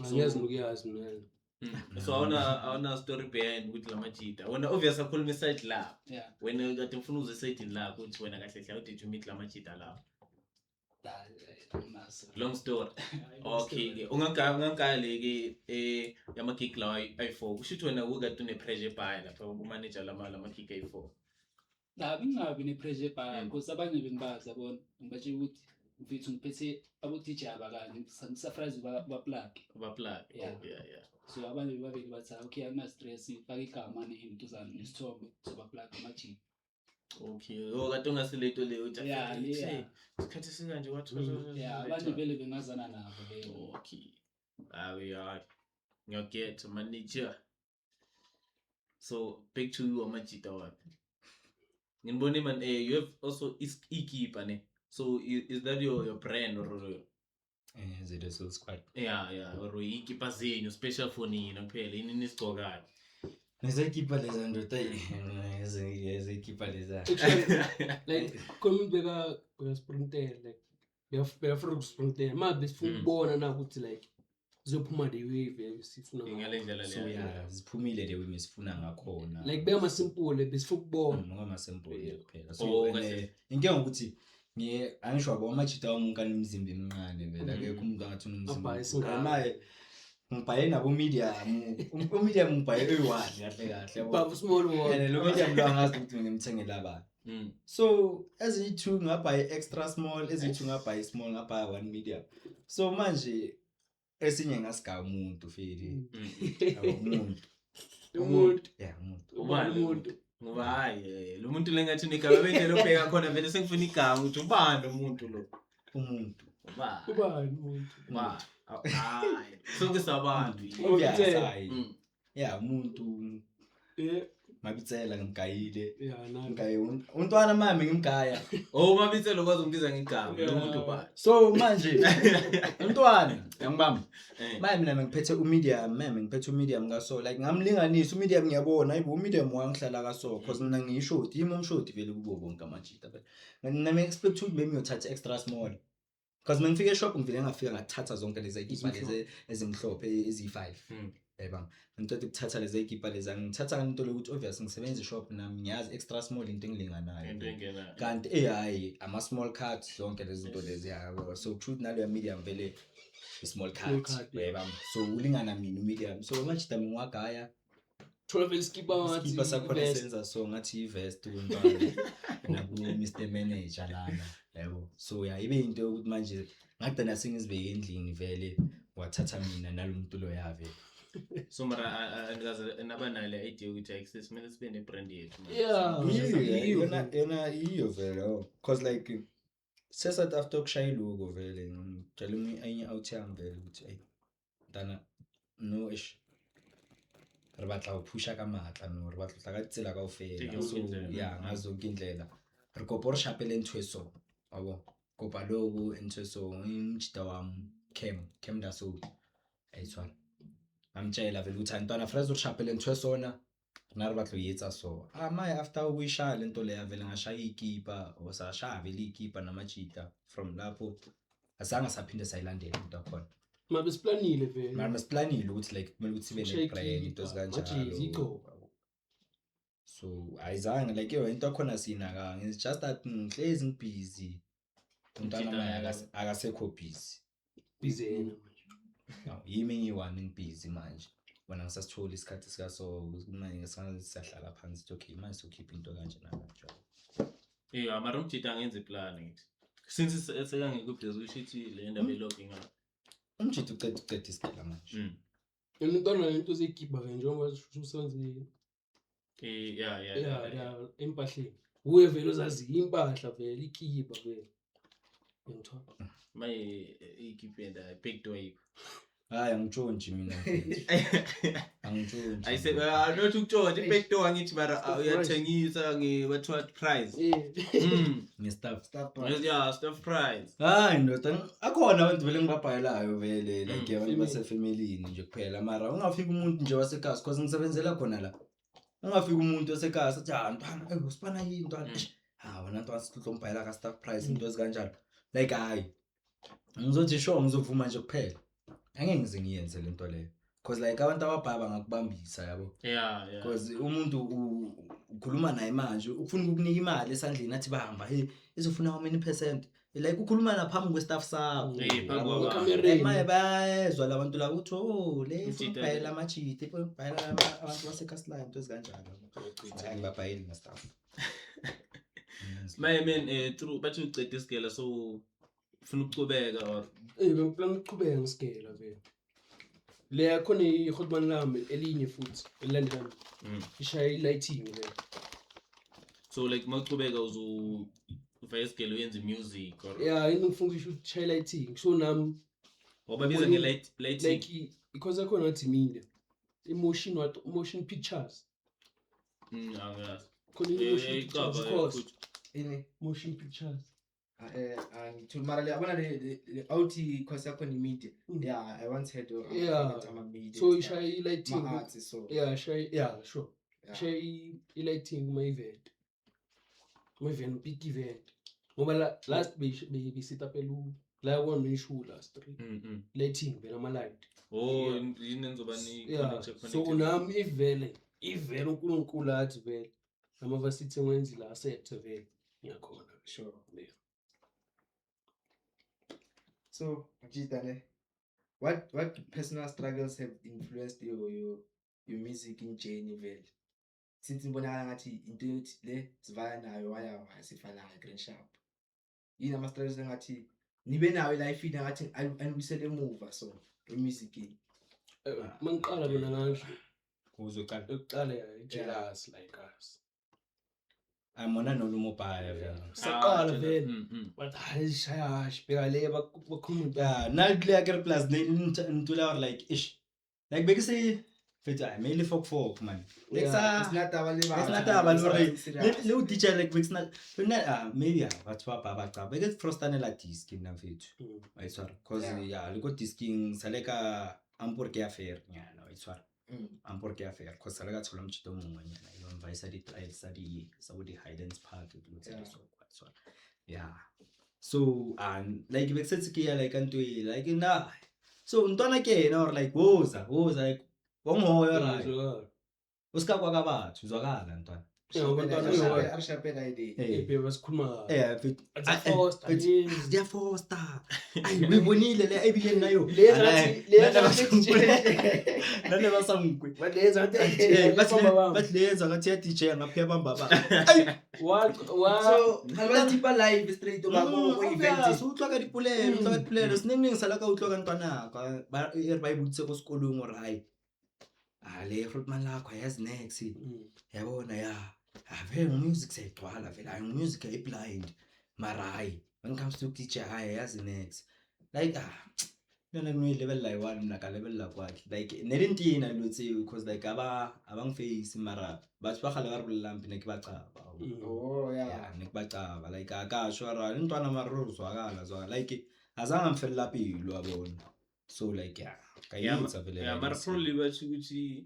Angiyazi nokuyazi mina. So awuna story behind ukuthi lamajita. Wena obvious akhuluma iside la. Yeah. Wena kade ngifuna uze esayidini lakho ukuthi wena kahle hle how did you meet lamajita lawo? Naso. Long story. Okay ke ungangaya le ke yama gig lawa ayi4. Kusho ukuthi wena ukade une pressure ebhayi lapha ku manager lama gig ayi4. La bengingabi ne-pressure ebhaya Mm. because abanye bengibazi yabona. Ngibatshela ukuthi mfethu ngiphethe abo-DJ abakanye ngisafraze baplug. Ba plug. Yeah. Oh, yeah. So abanye bebavele bathi okay akuna-stress faka igama nentuzana nesithombe sobaplug amajita. Okay. Oh kade ungasileto leyo uthi Yeah, yeah. Isikhathi esikanje wathi Yeah, abanye vele bengazana nabo vele. Okay. Ah we are. Ngiyaget manager. So back to you amajita wapi. Nginibone man you have also ikipa ne. So is that your brand or Zelo Soul Squad. yeah or ikipa zenu special for nina kuphela yini nisigcokayo. Nezekipa leza ndoda ezekipa leza. Actually, like khona umuntu beka beka-sprintela like bekafuna ukusprintela ma besifuna ukubona na ukuthi like ziyophuma the way vele sifuna ngayo. Ngale ndlela So leyo. yeah, ziphumile le wimi sifuna ngakhona. Like bekama-simple besifuna ukubona. Ngama-sample kuphela. So Oh, and, kahle. inkinga ukuthi ngiye angisho wabo amajita wami wonke anemizimba emincane vele Mm. akekho umuntu angathi unomzimba. Abhaye omkhulu. singaka. Maye ngibhaye nabo medium. Umedium ngibhaye eyi-one kahle kahle yabo. Baba small one. And lo medium lo angazi ukuthi ngimthengela bani. So eziyi-two ngabhaye extra small, eziyi-two ngabhaye small, ngabhaya one medium. So manje esinye ngasigaya umuntu feli. Yabo, umuntu. Umuntu. Yeah, umuntu. Ubani Umuntu. Ngoba hayi lo muntu lengathi unegama bendlela obheka khona vele sengifuna igama ukuthi ubani lo muntu lo. Umuntu. Ubani? Ubani umuntu? Ubani? Hayi. Sonke sabantu. Obvious, Mabitsela. hayi. Yeah, umuntu Mabitsela ngimgayile. Yeah, nami. Ngigaye umntwana mami ngimgaya. Oh Mabitsela ukwazi umbiza ngegama lo muntu ubani? So manje umntwana yangibamba. Eh. Manje mina ngiphethe umedium, meme ngiphethe umedium kaso like ngamlinganisa umedium ngiyabona hayibo umedium wangihlala kaso because mina ngiyishoti, yimi umshoti vele kubo bonke amajita vele. Mina ngi expect ukuthi bengiyothatha extra small. Because mengifika eshop ngivele ngafika ngathatha zonke lezi zikipa lezi ezimhlophe eziyi5. Yayibamba. Ngicela ukuthatha lezi zikipa lezi ngithatha ngento lokuthi obvious ngisebenza eshop nami ngiyazi extra small into engilinganayo. Into engenayo. Kanti hayi ama small cuts zonke lezi zinto lezi yabo. So truth naleyo medium vele i small Small cut. cut, yeah. Uyayibamba. So ulingana mina umedium. So amajita ngiwagaya Thola vele iskipa ngathi iskipa sakhona i-vest. senza so ngathi i-vest kumntwana naku Mr Manager lana yabo. So yeah ibe into yokuthi manje ngagcina sengizibeke endlini vele wathatha mina nalomuntu lo yave. So mara andikaze naba nayo le idea ukuthi ayikuse simele sibe ne-brand yethu. man. Yeah. Iyo, Iyo. yona iyo vele oh. Cause like sesathi after ukushaya ilogo vele ngitshela enye out yami vele ukuthi ey ntana no ish re batla ho phusha ka matla no re batla ho tla ka ditsela kaofela. Take So yonke indlela. yeah ngazo zonke indlela re kopa hore shapele ntho e so wabo kopa logo ntho e so umjita wami Cam Cam Daso ayithwala. Ngamtshela vele ukuthi ntwana fresh ushapele ntho sona rena re batla ho etsa so. Ah maye after ukuyishaya lento leya vele ngashaya ikipa or sashaya vele ikipa namajita from lapho azange saphinde sayilandela into yakhona. Ma besiplanile vele. Mara masiplanile ukuthi like kumele ukuthi sibe Ushaya ne-brand into ikipa, ezikanjalo. amajezi, igqoko. So ayizange like yo into yakhona siyinakanga, it's just that ngihlezi ngibhizi, umntwana Umjita maye yena. akasekho busy. Busy yena manje. No, yimi engiyi-one engibhizi manje, wena ngisasitholi isikhathi sikaso manje siyahlala phansi sithi okay manje sokhipha into kanje nakanje. Yeah, mara umjita angenza iplan ngithi. Since sekangekho busy kusho ukuthi le ndaba elokhu inga. Umjita uceda isigela manje. And umntwana into zekipa vele njengoba usebenze Yeah, yeah, yeah, yeah. yeah, empahleni. Uye vele ozaziyo impahla vele ikipa vele. Ngithola. Maye ikipenda big door. Hayi angitshontshi mina mfethu. Angitshontshi. Ayise not ukutshontsha i-back door angithi mara Stuff uyathengisa nge what price. Nge-staff. Staff price. Yeah, staff price. Hayi ndoda, akhona abantu vele engibabhayelayo vele like abantu Family. basefemelini nje kuphela, mara ungafika umuntu nje wasekasi cause ngisebenzela khona la. Ungafika umuntu wasekasi athi ah ntwana, ey usipana yini ntwana? Eish, ha wena ntwana sihlombhayela ka staff price into ezikanjalo. Like hayi. Ngizothi sure ngizovuma nje kuphela. Angeke ngize ngiyenze lento leyo. Cause like abantu ababhaya bangakubambisa yabo. Yeah, yeah. Cause umuntu ukhuluma naye manje ufuna ukukunika imali esandleni athi bamba hey izofuna how many percent, like ukhuluma naphambi kwe-staff sakho. Eh, phambi Yabo. kwabantu. Ekamereni. Like, maye bayezwa la bantu laba ukuthi oh le ifuna Umjita ukubhayela le. amajita, ifuna ukubhayela abantu basekasilayo into ezikanjalo. Hayi, ngibabhayeli na-staff. Maye man through bathi uceda isigela so ufuna ukucubeka or Eh bengiplan ukuqhubeka ngesigela vele. Le yakhona i-hotman lami elinye futhi elilandelayo. Ishaya i-lighting vele. So like mawuchubeka uzo uvaya isigela uyenze music or Yeah, into ngifuna ukusho ukuthi ishaya i-lighting. So nami wababiza nge-light lighting. Like because yakhona ngathi mina emotion what motion pictures. Angazi. Khona i-motion Eh, pictures iqaba, course. futhi. Ini Motion pictures. Angithuli mara le yabona le awuthi course yakho ni media. Yeah, I once had ama media. So ishaya i-lighting. Ma arts so. Yeah, ishaya, yeah, sure. Yeah. Ishaya i-lighting kuma event. Kuma event, big event. Ngoba last be sit up elu la one issue last three. Lighting vele ama light. Oh, yini enizoba ni Yeah. connect So nami ivele uNkulunkulu athi vele nama varsity engiwenzi la set vele ngiyakhona. Sure. Yeah. So, Jita ne, what personal struggles have influenced your music in journey vele? Since ngibonakala ngathi into yokuthi le sivaya nayo waya waya sifana nayo Grand Sharp. Yini ama struggles engathi nibe nayo life ina ngathi anibuyisele emuva so emusicini. Mangiqala mina ngasho Uzoqala. ukuqala jealous like us. Amona nolumobhaya vele. Saqala vele. But hayi shaya bheka le bakhuluma. Yeah, na le ke re plus ne ntula or like ish. Like bekuse fethu hayi mainly folk folk man. Like sa It's not taba le It's not taba le hore le o teacher like bekusina na maybe batho ba ba ba beke frostanela disc nna mfethu. Wa itshwara cause yeah le ko disking sale ka ampore ke ya fair nyana wa itshwara. Ampore ke ya fair cause sale ka thola motjhito o mongwe nyana yo mvaisa di trials sa di sa bo di Highlands Park dilo tse di so wa itshwara. Yeah. So like bekusetse ke ya like ntwe like na so ntwana ke yena or like woza woza like wongoyo right. O ska kwa ka batho zwakala ntwana. Arishapela ide. Eh Basikhuluma eh mfethu. It's a foster. They foster. Ay uyibonile le ebile nayo. Nale basamkwe. Balenza Bathi lenza ngathi ya DJ ngapha bamba ba. What So, alwa live straight ba go event. So utlwa ka dipolelo, utlwa ka dipolelo sinenginengi sala ka utlwa ka ntwana ka ba e re ba e boditse ko sekolong hore hayi. Ah le Grootman lakho yazi next. Yabona ya. Ah vele music siyayigcwala vele hayi music ayi blind. Mara hayi when it comes to DJ hayi yazi next. Like ah nna ke level la one nna ka level la kwakhe. Like ne le ntina dilo tseo because like aba abangface mara batho ba gale ba re bolellang pina ke ba qaba. Oh yeah. Yeah, ne ke ba qaba like a ka shwara le ntwana mara re zwakala zwakala like azange amfella pelo wa bona. So like, yeah, Yeah, kayitsa vele. Yeah, la mara this. probably basho ukuthi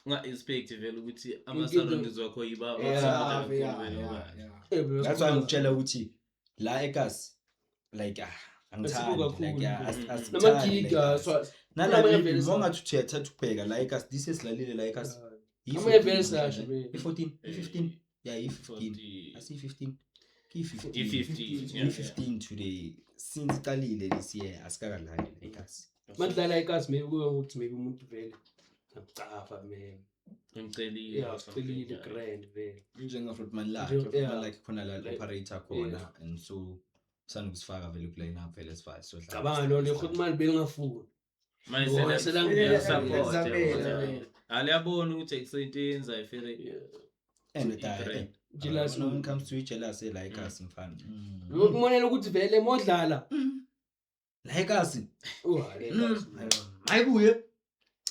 unga-expect vele ukuthi Into- ama-surroundings wakho yiba Yeah, yeah, yeah, yeah. Eh, bro, That's why ngikutshela ukuthi la ekasi, like, ah, angithandi, Asikubo kakhulu. like, yeah, asikuthandi Namagigi la ekasi. Nala Amanye maybe vele uma ungathi uyathatha ukubheka la ekasi, this esilalile la ekasi, Amanye vele siyasho, vele. i-14, i-15, yeah, i-15, asi-15, ki-15, I-15, yeah. i-15 today. Since iqalile this year, asikakadlali la ekasi. Madlala ekasi, maybe kube ukuthi maybe umuntu vele ngiyamcava man. Ngimcelile Yeah, or something, ucelile, yeah. grand vele. Njenga-Grootman lakhe, Yeah. like khona la Like- operator khona, and so sanokusifaka vele ku-line up vele, sifake sodlala. Cabanga lo le Grootman belingafuni. Manje Bona sela- sela- support, Zamela, yabo. vele. Aliyabona ukuthi akusento eyenzayo vele. Yeah. And I-brand. Jealous. when it comes to i-jealous la ekasi, mfana. Ukumonela ukuthi vele modlala. La ekasi. Oh, le ekasi. Hayibuye,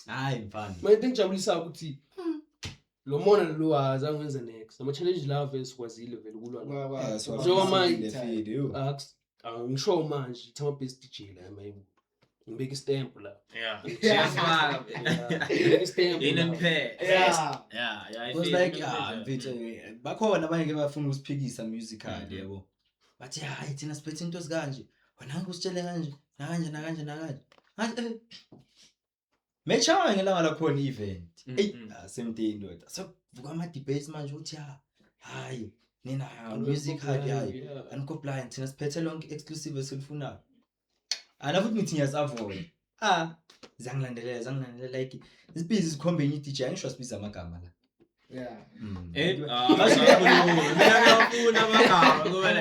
hayi mfana. Manje into engijabulisayo ukuthi lo mona lo azange wenze next. Ama challenge la vele sikwazile vele ukulwa nawo. Yeah, so Njengoba manje- le feed, yo. Angisho manje ithi ama best DJ la emayibu. Ngibeka istamp la. Yeah. Yeah, ngibeka istamp. Yini la. ngiphele. Yeah. Yeah, It was I like, ah, mfethu, bakhona abanye ke bafuna ukusiphikisa musically, yabo. Bathi hayi, thina siphethe into ezikanje, wena ngeke usitshele kanje nakanje nakanje nakanje. Ngathi mechanga ngelanga lakhona i-event. Eyi, ah, same day ndoda sekuvuka ama-debates manje ukuthi ya, hayi nina musical, hayi Yeah. anikho blind, thina siphethe lonke exclusive esilifunayo. Ana futhi ngithi ngiyasavoya, ah, zangilandelela zangilandelela, like zibhizi zikhombe enye i-DJ, angisho sibiza amagama la. Eh, ah, mina ngiyafuna amagama ngoba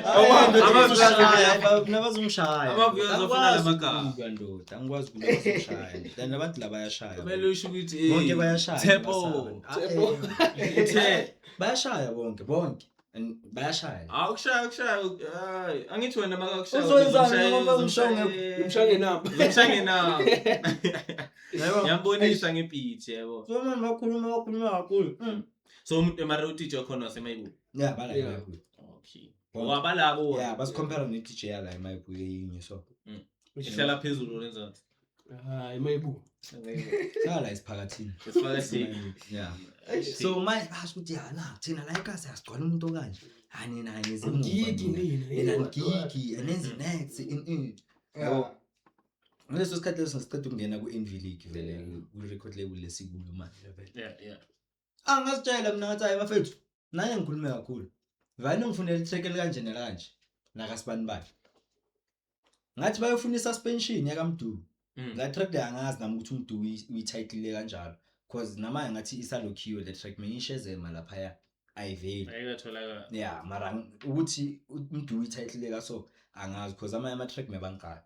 Nabazongishaya. Ama-viewers afuna Angikwazi lamagama. ukulwa, ndoda, angikwazi ukulwa, bazongishaya. Then abantu la bayashaya. Kumele usho ukuthi eh, Bonke bayashaya. Tshepo. Basaba. Ah, Tshepo. Uthe. Bayashaya bonke bonke and bayashaya. Ah, ukushaya ukushaya, hayi, angithi wena makakushaya. Uzoyenzani noma umshaya? Ngimshaya ngenamba. Ngimshaya ngenamba. Yabo. Ngiyambonisa ngebeat, yabo. So manje bakhuluma bakhuluma kakhulu. So umuntu mara u-DJ khona wasemayibu. Yeah, bala Yeah. emayibuye. Okay. Bonke. Wabalabo. Yeah, basicompare ne-DJ yala emayibuye eyinye, so. Ihlala phezulu lenzansi. Hayi mayibu. Sala esiphakathini. Esiphakathini. Yeah. So manje basho ukuthi ya na thina la ekasi asigcwala umuntu okanje. Hayi nina nizemuva. Ngigi nina. Nina ngigi anenze next in. Yabo. Ngaleso sikhathi leso siceda ukungena ku-Envy League vele, ku-record label lesikuyo manje vele. Ah, ngazitshela mina ngathi hayi bafethu, naye ngikhulume kakhulu. Vane ngifunela i-track elikanje nakanje nakasibani bani. Ngathi bayofuna i-suspension yakaMdu. La track le angazi nami ukuthi uMdu uyititile kanjalo, cause namanje ngathi isalokhiwe le track, mengishezema laphaya ayiveli. Ayikatholakala. Yeah, mara ukuthi uMdu uyititile kaso angazi, cause amanye ama-track mebangiqala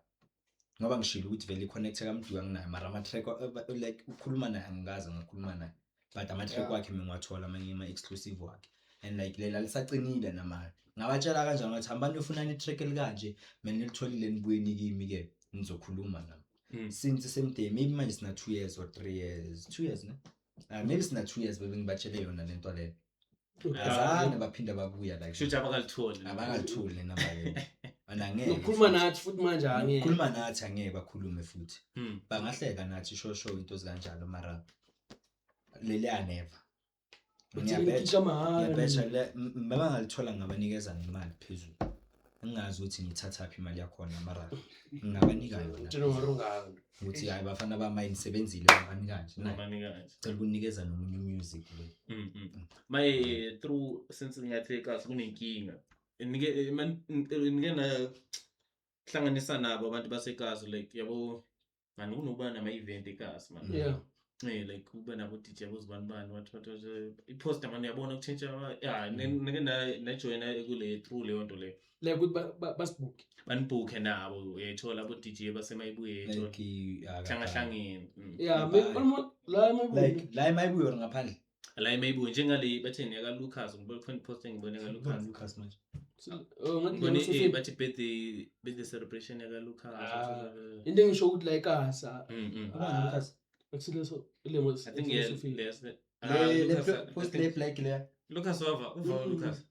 ngoba ngishilo ukuthi vele i-connect kaMdu anginayo, mara ama-track like ukukhuluma naye angikaze ngakhuluma naye, but ama-track wakhe mengiwathola amanye ama-exclusive wakhe, and like lela lisaqinile namanje. Ngabatshela kanjani ngathi hambani niyofunani i-track elikanje, mina nilitholile, nibuyeni kimi-ke nizokhuluma nami. Since same day, maybe manje sina 2 years or 3 years, 2 years ne, maybe sina 2 years bebe ngibatshele yona lento leyo, azange baphinda babuya like. Kusho ukuthi abakalitholi. Abangalitholi le namba leyo. And angeke Nokukhuluma futhi. nathi futhi manje angeke. Nokukhuluma nathi angeke bakhulume futhi. Bangahleka nathi sho into ezikanjalo, mara leliya never. Uthi Ngiyabetha. ngikhipha mahhala. Ngiyabetha le bangalithola ngabanikeza ngemali phezulu. Ngingazi ukuthi ngithathaphi imali yakhona, mara ngingabanika yona. Tshela ngorungaka. Ukuthi hayi bafana bami nisebenzile, babanika nje. Nayi, Babanika nje. Cela ukunikeza nomunye music le. Maye through since ngingathi ekasi kunenkinga. Nike man nike na hlanganisa nabo abantu basekasi, like yabo mani kunokuba nama event ekasi man. Yeah. Like kuba nabo DJ abozibani bani what what what, i-poster man uyabona kutshintsha yeah, nike na join kule through leyo nto leyo. Like ukuthi basibhuke. Banibhukhe nabo uyayithola abo DJ basemayibuye uyayithola. Like Hlangahlangene. Yeah, Bye. maybe almost la emayibuye. Like la emayibuye or ngaphandle? La emayibuye njengale batheni yaka Lucas, ngibona khona i-poster ngibone ka Lucas. Lucas manje. Oh, ngathi Ngibone leyo Sophie- bathi birthday celebration yaka Lucas. Ah. Into engisho ukuthi la ekasa. Ubani Lucas? Akusileso le mo. I think yeah, yes. Le Lucas, I post think le black le. Lucas wava, uva Lucas.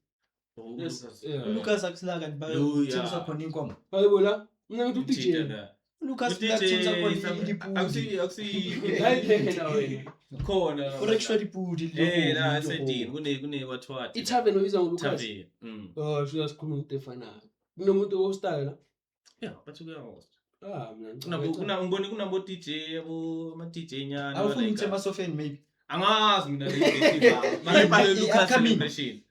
Oh, Yes, Lucas. yeah. Lucas akusila kanti Lo, yeah. bathengiswa khona inkomo. Hayibo la. Mina ngithi Umjita DJ. la. Lucas DJ Black akusi akusi akusi Hayi wena. khona urekshwa dipudi la esedini kune wathwati I-tavern oyiza ngoLucas. tavern. Oh, shuka sikhuluma into efanayo. Kunomuntu ohostayo la? Yeah, bathi kuyahost. Ah, mina Kunabo kuna ngibone kunabo DJ abo ama DJ nyana. awufuni like, ukuthi emasofeni maybe Angazi mina le festival. Mara ibhalwe Lucas I-upcoming. celebration.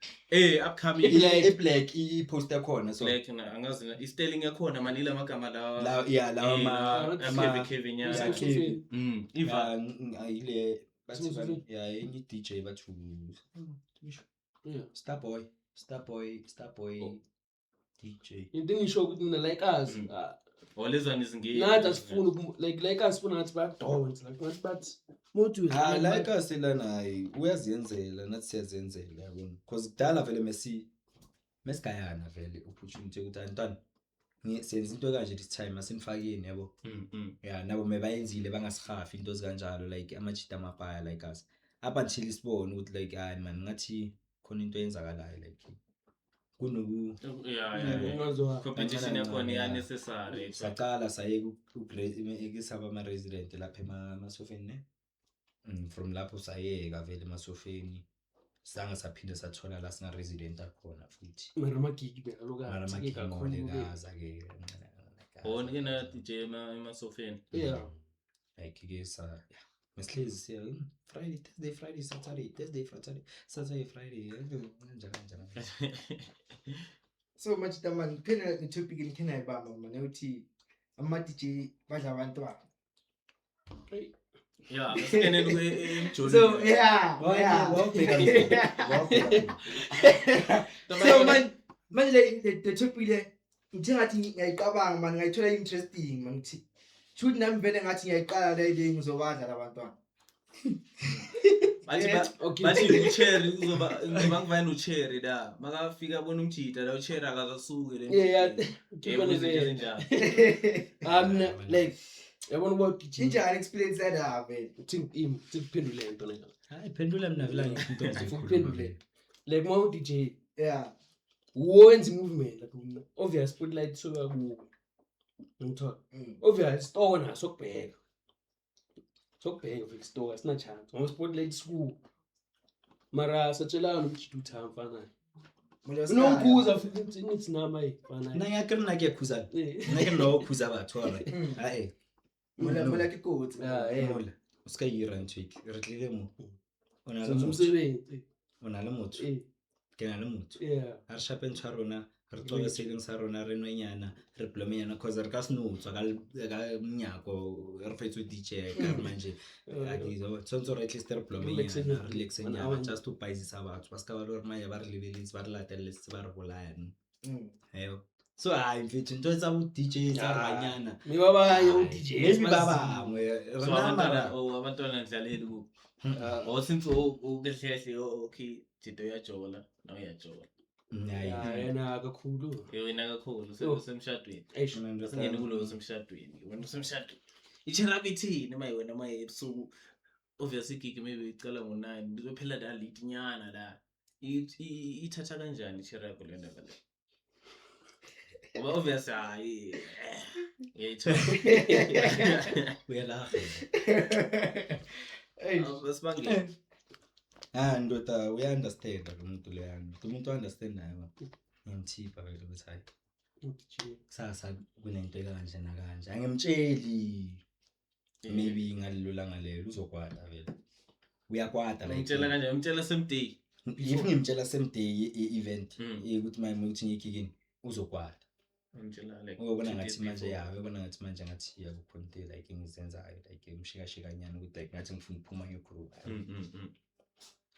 Upcoming. I-black i-post yakhona so Black na angazi na i-sterling yakhona mani ila magama lawa. la yeah lawa ama ama Kevin nyana. Yeah, Kevin. Iva. Ya, ile bathi Sosofeni. ya enye DJ bathi Yeah. Starboy Starboy Starboy Oh. DJ Into engisho ukuthi mina like us. Oh lezana izingeni. Nathi asifuni like us sifuna ngathi bayadonsa like ngathi bathi mothi Ah like aselana hayi uyazenzela nathi siyazenzela yabona because kudala vele mesi mesigayana vele opportunity ukuthi antwana senza into kanje this time asinifakeni yabo. Yeah nabo mebayenzile bangasihafi into ezikanjalo like amajita amabhaya like us up until sibone ukuthi like hayi man ngathi khona into eyenzakalayo like kunoku Yeah. Ungazwa. Competition Kancane yakhona kancane, iya yeah. necessary. Saqala saye kusaba ama-resident lapha emasofeni ne from lapho sayeka vele emasofeni sange saphinde sathola la singa-resident akhona futhi. Mara amagigi Mara bekalokhu amagigi kaza-ke Oh ngena DJ emasofeni. Yeah. Like ke sa yeah mesihlezi siya Friday Thursday Friday Saturday Thursday Friday Saturday Friday kanjalo kanjalo. So manje man phela le topic ngikhe nayibamba man uthi ama DJ badla abantwana. Yeah, singenele emjolweni. So yeah, yeah. Wawubheka wawubheka. So man manje le topic le ngithe ngathi ngiyayicabanga man ngayithola interesting man ngithi shuthi nami vele ngathi ngiyayiqala le le ngizobadla labantwana. Bathi Okay. bathi uCherry uzoba ngizoba ngivayina uCherry la. Makafika abona umjida la uCherry akazasuke le. Yeah. Yebo izinto ezinjalo. Ah mina like yabona uba DJ. Injani experience yala vele? Uthi im uthi kuphendule into le. Hayi phendula mina vele angikho into engizoyikhuluma. Uphendule. Like uma u-DJ Yeah. wenza i-movement like mina obvious spotlight suka kuwe. Ngithola. Obvious store naso sokubheka. Sokubheka vele store asina chance. Ngoba spotlight siku. Mara satshelana umjida uthi mfana. Unomkhuza futhi ngithi ngithi nama hey mfana. Nna ngiyakere nna ke khuzana. Nna ke nna o khuza batho hore. Hae. Mola mola ke kotsi. Ah eh. Mola. O ska ira ntho e re tlile mo. O na le Senza motho. umsebenzi. O na le motho. Ke na le motho. Yeah. Ha re shape ntho ya rona, re tlobe se leng sa rona re nwenyana, re blomenyana cause re ka se no tswa ka mnyako re fetswe DJ ka re manje. Tshwanetse gore at least re blomenyana, relaxenyana just to paisisa batho ba ska ba le hore manje ba re lebeletse ba re lateletse ba re bolaya. Eyo. So hayi mfethu into tsa bo DJ tsa banyana. Maybe abanye o DJ. Maybe ba bangwe. So Rona abantwana mara oh abantwana ngidlaleli ku. Oh since ukehle okay jito uyajola na uyajola. Hayi. Yena kakhulu. Wena kakhulu usemshadweni. Eish. Singene kulo usemshadweni. Wena usemshadweni. Icherapi ithini maye wena maye ebusuku. Obviously gig maybe icala ngo9 lizophela la litinyana la. Ithatha kanjani icherapi le ndaba le? Ngoba obviously hayi. Ngiyayithola. Uyalaha. Hey. Asibangene. Ah ndoda uya understand lo muntu loyana. Umuntu understand naye. Ngimthipha vele ukuthi hayi DJ. kusasa kunento ekanje nakanje. Angimtsheli. Maybe ngalelo langa lelo uzokwata vele. Uyakwata like. Ngimtshela kanjani? Ngimtshela same day. If ngimtshela same day i-event ukuthi manje ukuthi ngiyigigini uzokwata. Ngimtshela like Uyobona 2 ngathi days manje before. ya uyobona ngathi manje ngathi akukhona into like engizenzayo like umshikashikanyana ukuthi like ngathi ngifuna ukuphuma ngiyogroove.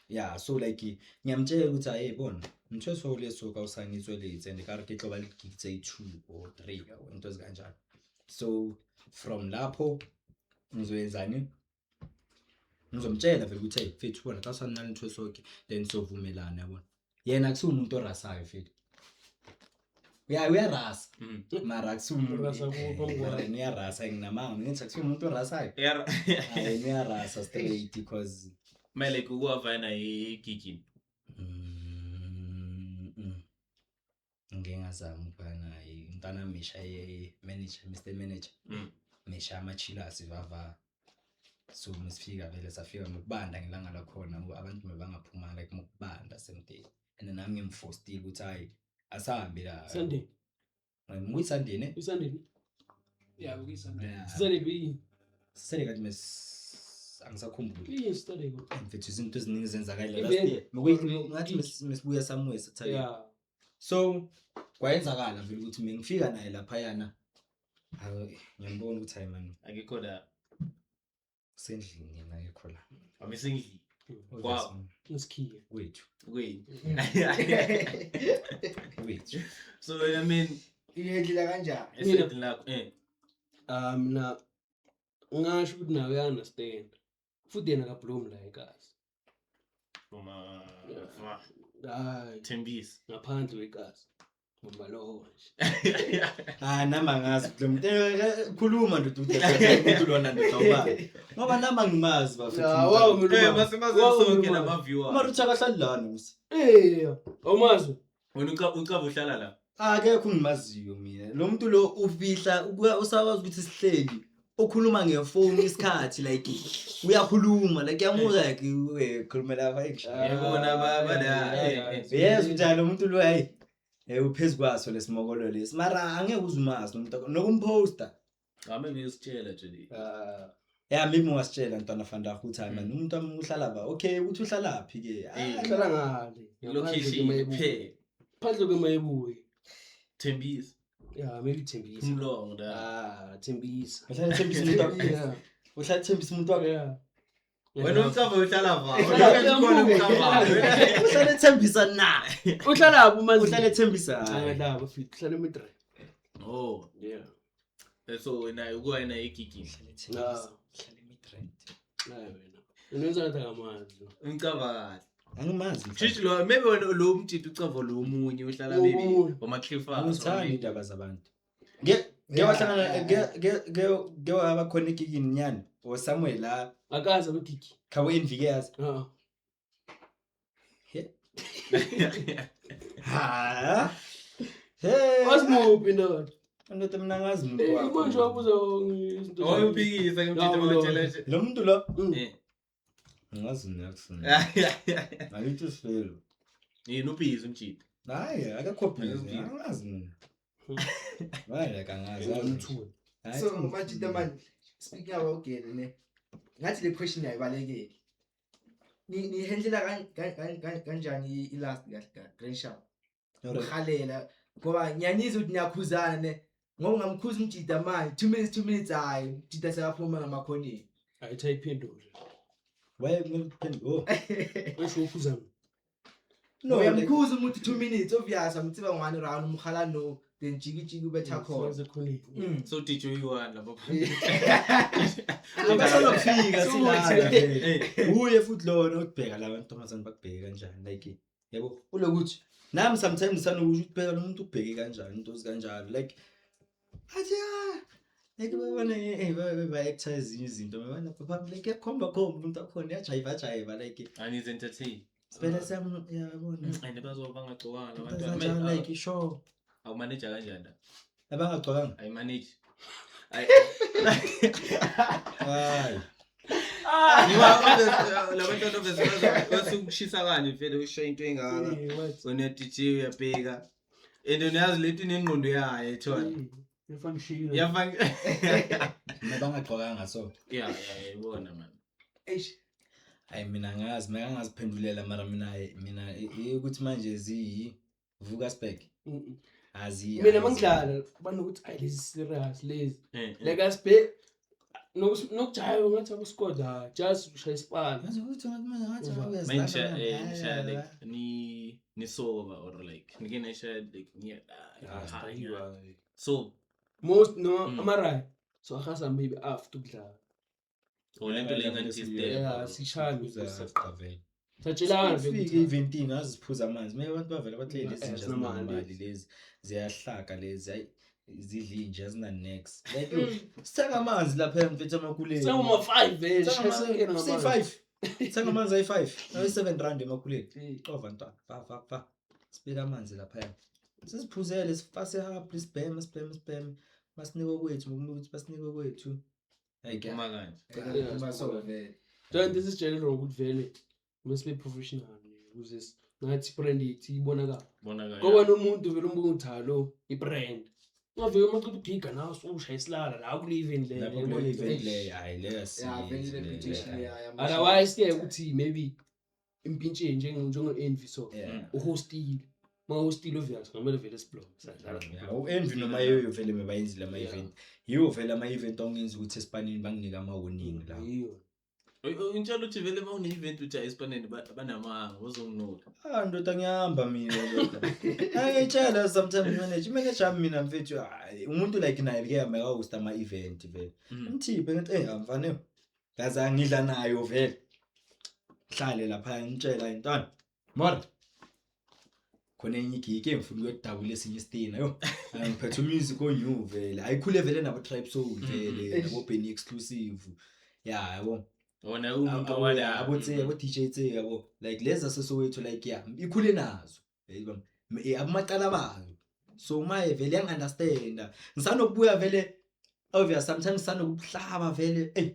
Yeah so like ngiyamtshela ukuthi hayi bona ntho so le so ka usangitsweletse and ka re ke tlo ba le gig tse 2 or 3 yabo into ezikanjalo. So from lapho ngizoyenzani? Ngizomtshela vele ukuthi hey mfethu bona xa usanalo ntho so ke then sovumelana yabona. Yena akusiwumuntu orasayo mfethu. Uyarasa. Mara akusiwumuntu uyarasa nginamanga ngithi akusiwumuntu orasayo. Hayi uyarasa straight because Mele kuwavana igigini. ngazama ukuba naye umntwana misha manager Mr Manager. Misha ama-chillers vava. So masifika vele safika ngokubanda ngelanga lakhona abantu bebangaphumanga like mokubanda same day. And nami ngimforcile ukuthi hayi asahambe la. Sunday. Kuyi-Sunday ne? Sunday. Yeah, kuyisana. Yeah. Saturday beyi. Saturday kanti mes angisakhumbuli. Iyi Saturday. Mfethu izinto eziningi zenzakala Even- last year. Ngathi mesibuya somewhere Saturday. Yeah. So kwayenzakala vele ukuthi mengifika naye laphayana. Hayi ngiyambona ukuthi hayi man Akekho la. usendlini yena akekho la. Amisendlini. Wow. Ngisikhiye. Kwethu. Wait. Kwethu. So I mean, Iyendlela kanjani? esendlini lakho eh. Ah mina ngasho ukuthi nawe uya-understand. Futhi yena akablumi la ekasi. From Yeah. Hayi Thembisa. ngaphandle kwekasi. Ngomaloho nje. Ah nami angazi lo muntu khuluma ndoda ukuthi umuntu lona ndoda ubani. Ngoba nami angimazi bafethu. Ya, wawu, mina Eh, umazi. masimazi Wawu, sonke mina umazi. nama viewers. Mara uthi akahlali lana musi. Eh, awumazi. Wena ucaba uhlala la. Akekho ngimaziyo mina. Lo muntu lo ufihla usakwazi ukuthi sihleli ukhuluma ngefoni isikhathi like uyakhuluma like yamuza like khuluma lapha Yabona baba la, eh, Yes njalo umuntu lo hayi uphezu kwaso lesimokolo lesi mara angeke uzumazi lo muntu nokumposta. Cha maybe usitshela nje. Ah, Yeah maybe ungasitshela ntwana fanda ukuthi hayi man umuntu wami uhlala ba okay ukuthi uhlala phi ke. uhlala ngale. Location phe. Phandle kwemayibuye. Thembisa. Yeah, maybe Thembisa. Umlongo la. Ah, Thembisa. Uhlala thembisa umuntu wakho. Yeah. Uhlala thembisa umuntu wakho. Yeah. Wena ucaba uhlala va. Uhlala- Ukhona ucaba. Uhlala thembisa na. Uhlala phi umazi? Uhlala thembisa. Angadlala futhi uhlala eMidrand. Oh. Yeah. So wena ukuwena igigini. Uhlala thembisa. Uhlala eMidrand. Hayi wena. Unenza ngathi akamazi. Umcaba kahle. Angimazi. mfana. Shishi lo maybe wena lo mtshito ucava lo munye uhlala maybe Omunye. wama-cliffers Angithandi indaba zabantu. Ke wahlangana ke waba khona egigini nyana or somewhere la Akazi abagigi. khabo envike yazi. Ah. Ha. Hey. Wasimuphi ndoda? Ndoda mina ngazi umuntu Eh, wakho. manje wabuza izinto. Oyuphikisa ke mtshito No, no. bakutshela nje. Lo muntu lo Mm. Eh. ngazi next. Ngayithi sifelo. Yini ubhizi umtshito. Hayi akekho busy. Akekho busy. Angazi mina. Hayi akangazi. Umthuni. Hayi, So majita man, speaking about girl ne. Ngathi le question ayibalekeli. Ni handle kanjani i last kahle kahle grand sharp. Uhalela ngoba ngiyanizwa ukuthi niyakhuzana ne. Ngoba ngamkhuza umjita manje 2 minutes 2 minutes hayi umjita sekaphuma ngamakhoneni. Ayithi ayiphendule. Why kumele uphendule? Oh. Usho ukhuzana. No, No, like- uyamkhuza umuntu 2 minutes obvious amtsiba ngwani round umhala no then jiki jiki ubetha khona. Sekhoneni. So DJ uyi-one lapha. Abasanokufika silana. Eh. Uye futhi lona ukubheka la bantombazane bakubheke kanjani like yabo ulokuthi nami sometimes sanokusho ukuthi bheka lo muntu ubheke kanjani into ezikanjalo like athi ah like babona ba actor ezinye izinto babona phambi like yakhomba khomba umuntu akhona yajayiva jayiva like And he's entertained. sibele siyam yabona And bazoba bangagcokanga into labantwana. ezikanjalo like sure Awumanage kanjani la? abangagcokanga Ayimanage. hayi Labantwana basukushisa kanje vele usho into engaka. Eh, what? Wena DJ uyabheka. And uyazi lento inengqondo yayo ethola. Iyafunction. Iyafana. nabangagcokanga so Yeah, ibona man. Eish. hayi mina ngazi mina ngangaziphendulela mara mina ukuthi manje ziyi vuka spec azi Mina mangidlala banokuthi ayi lezi serious lezi. Eh. Like asibhe nokujaya ngathi akuscored ha just ushaya isipana. Ngazi ukuthi ngathi manje ngathi Uva. Manje nishaya like ni sober or like nike nishaya like ni so Most no Mm. amarai. So ahasa maybe after ukudlala. or lento le ngathi Yeah, sishaya step Satshelana Fike eventini aziphuza amanzi. Mina abantu bavela bathi lezi zinja zinamali zinamali lezi ziyahlaka lezi hayi zidla inja azina next. Like sithenga amanzi lapha mfethu amakuleni. Sengoma 5 vele. Shaya Say 5. Thenga amanzi ayi 5. Ayi 7 rand emakuleni. Xova ntwana. Va va va. Sibeka amanzi lapha. Sisiphuzele sifase haphi sibheme sibheme sibheme. Basinike kwethu ngokuthi basinike kwethu. Like Uma kanje. Yeah, Uma so vele. Njengoba into esisitshele ukuthi vele must be professional ukuze nathi brand yethu ibonakala. Bonakala. Ngoba nomuntu vele umbuka ukuthi halo i-brand. Ungavele uma uqeda ugiga nawe usushaya isilala la kule event leyo. lapho kule event le hayi leyo Yeah, vele reputation yeah. Otherwise ke ukuthi maybe impintsheni njengo-Envy so Yeah. uhostile. Uma uhostile obvious ngamele vele siblock sadlala. Yeah, u-Envy noma yiyo vele bebayenzile ama-event. Yiwo vele ama-event ongenza ukuthi esipanini banginike ama-warning la. Yiyo. Intshela ukuthi vele uma une-event uthi esipaneni banamanga bazonginuka. Ah ndoda ngiyahamba mina ndoda. Angitshela sometimes manager, manager yami mina mfethu hayi umuntu like naye ke yami akahost ama-event vele. Ngithiphe ngithi eh amfane. Ngaze ngidla nayo vele. Hlale lapha ngitshela intwana. Mora. Khona enye igigi engifuna ukuyodabula esinye isitina yo. Ngiphethe umusic onew vele. Ayikhule vele nabo Tribe Soul vele nabo Benny exclusive. Yeah yabo. Wona umuntu owala. Abo tse abo DJ tse yabo like lezi zaseSoweto like yeah ikhule nazo. Yayibona. Abamacala bayo. So maye vele yangi-understand. Ngisanokubuya vele obvious sometimes sanokuhlaba vele ey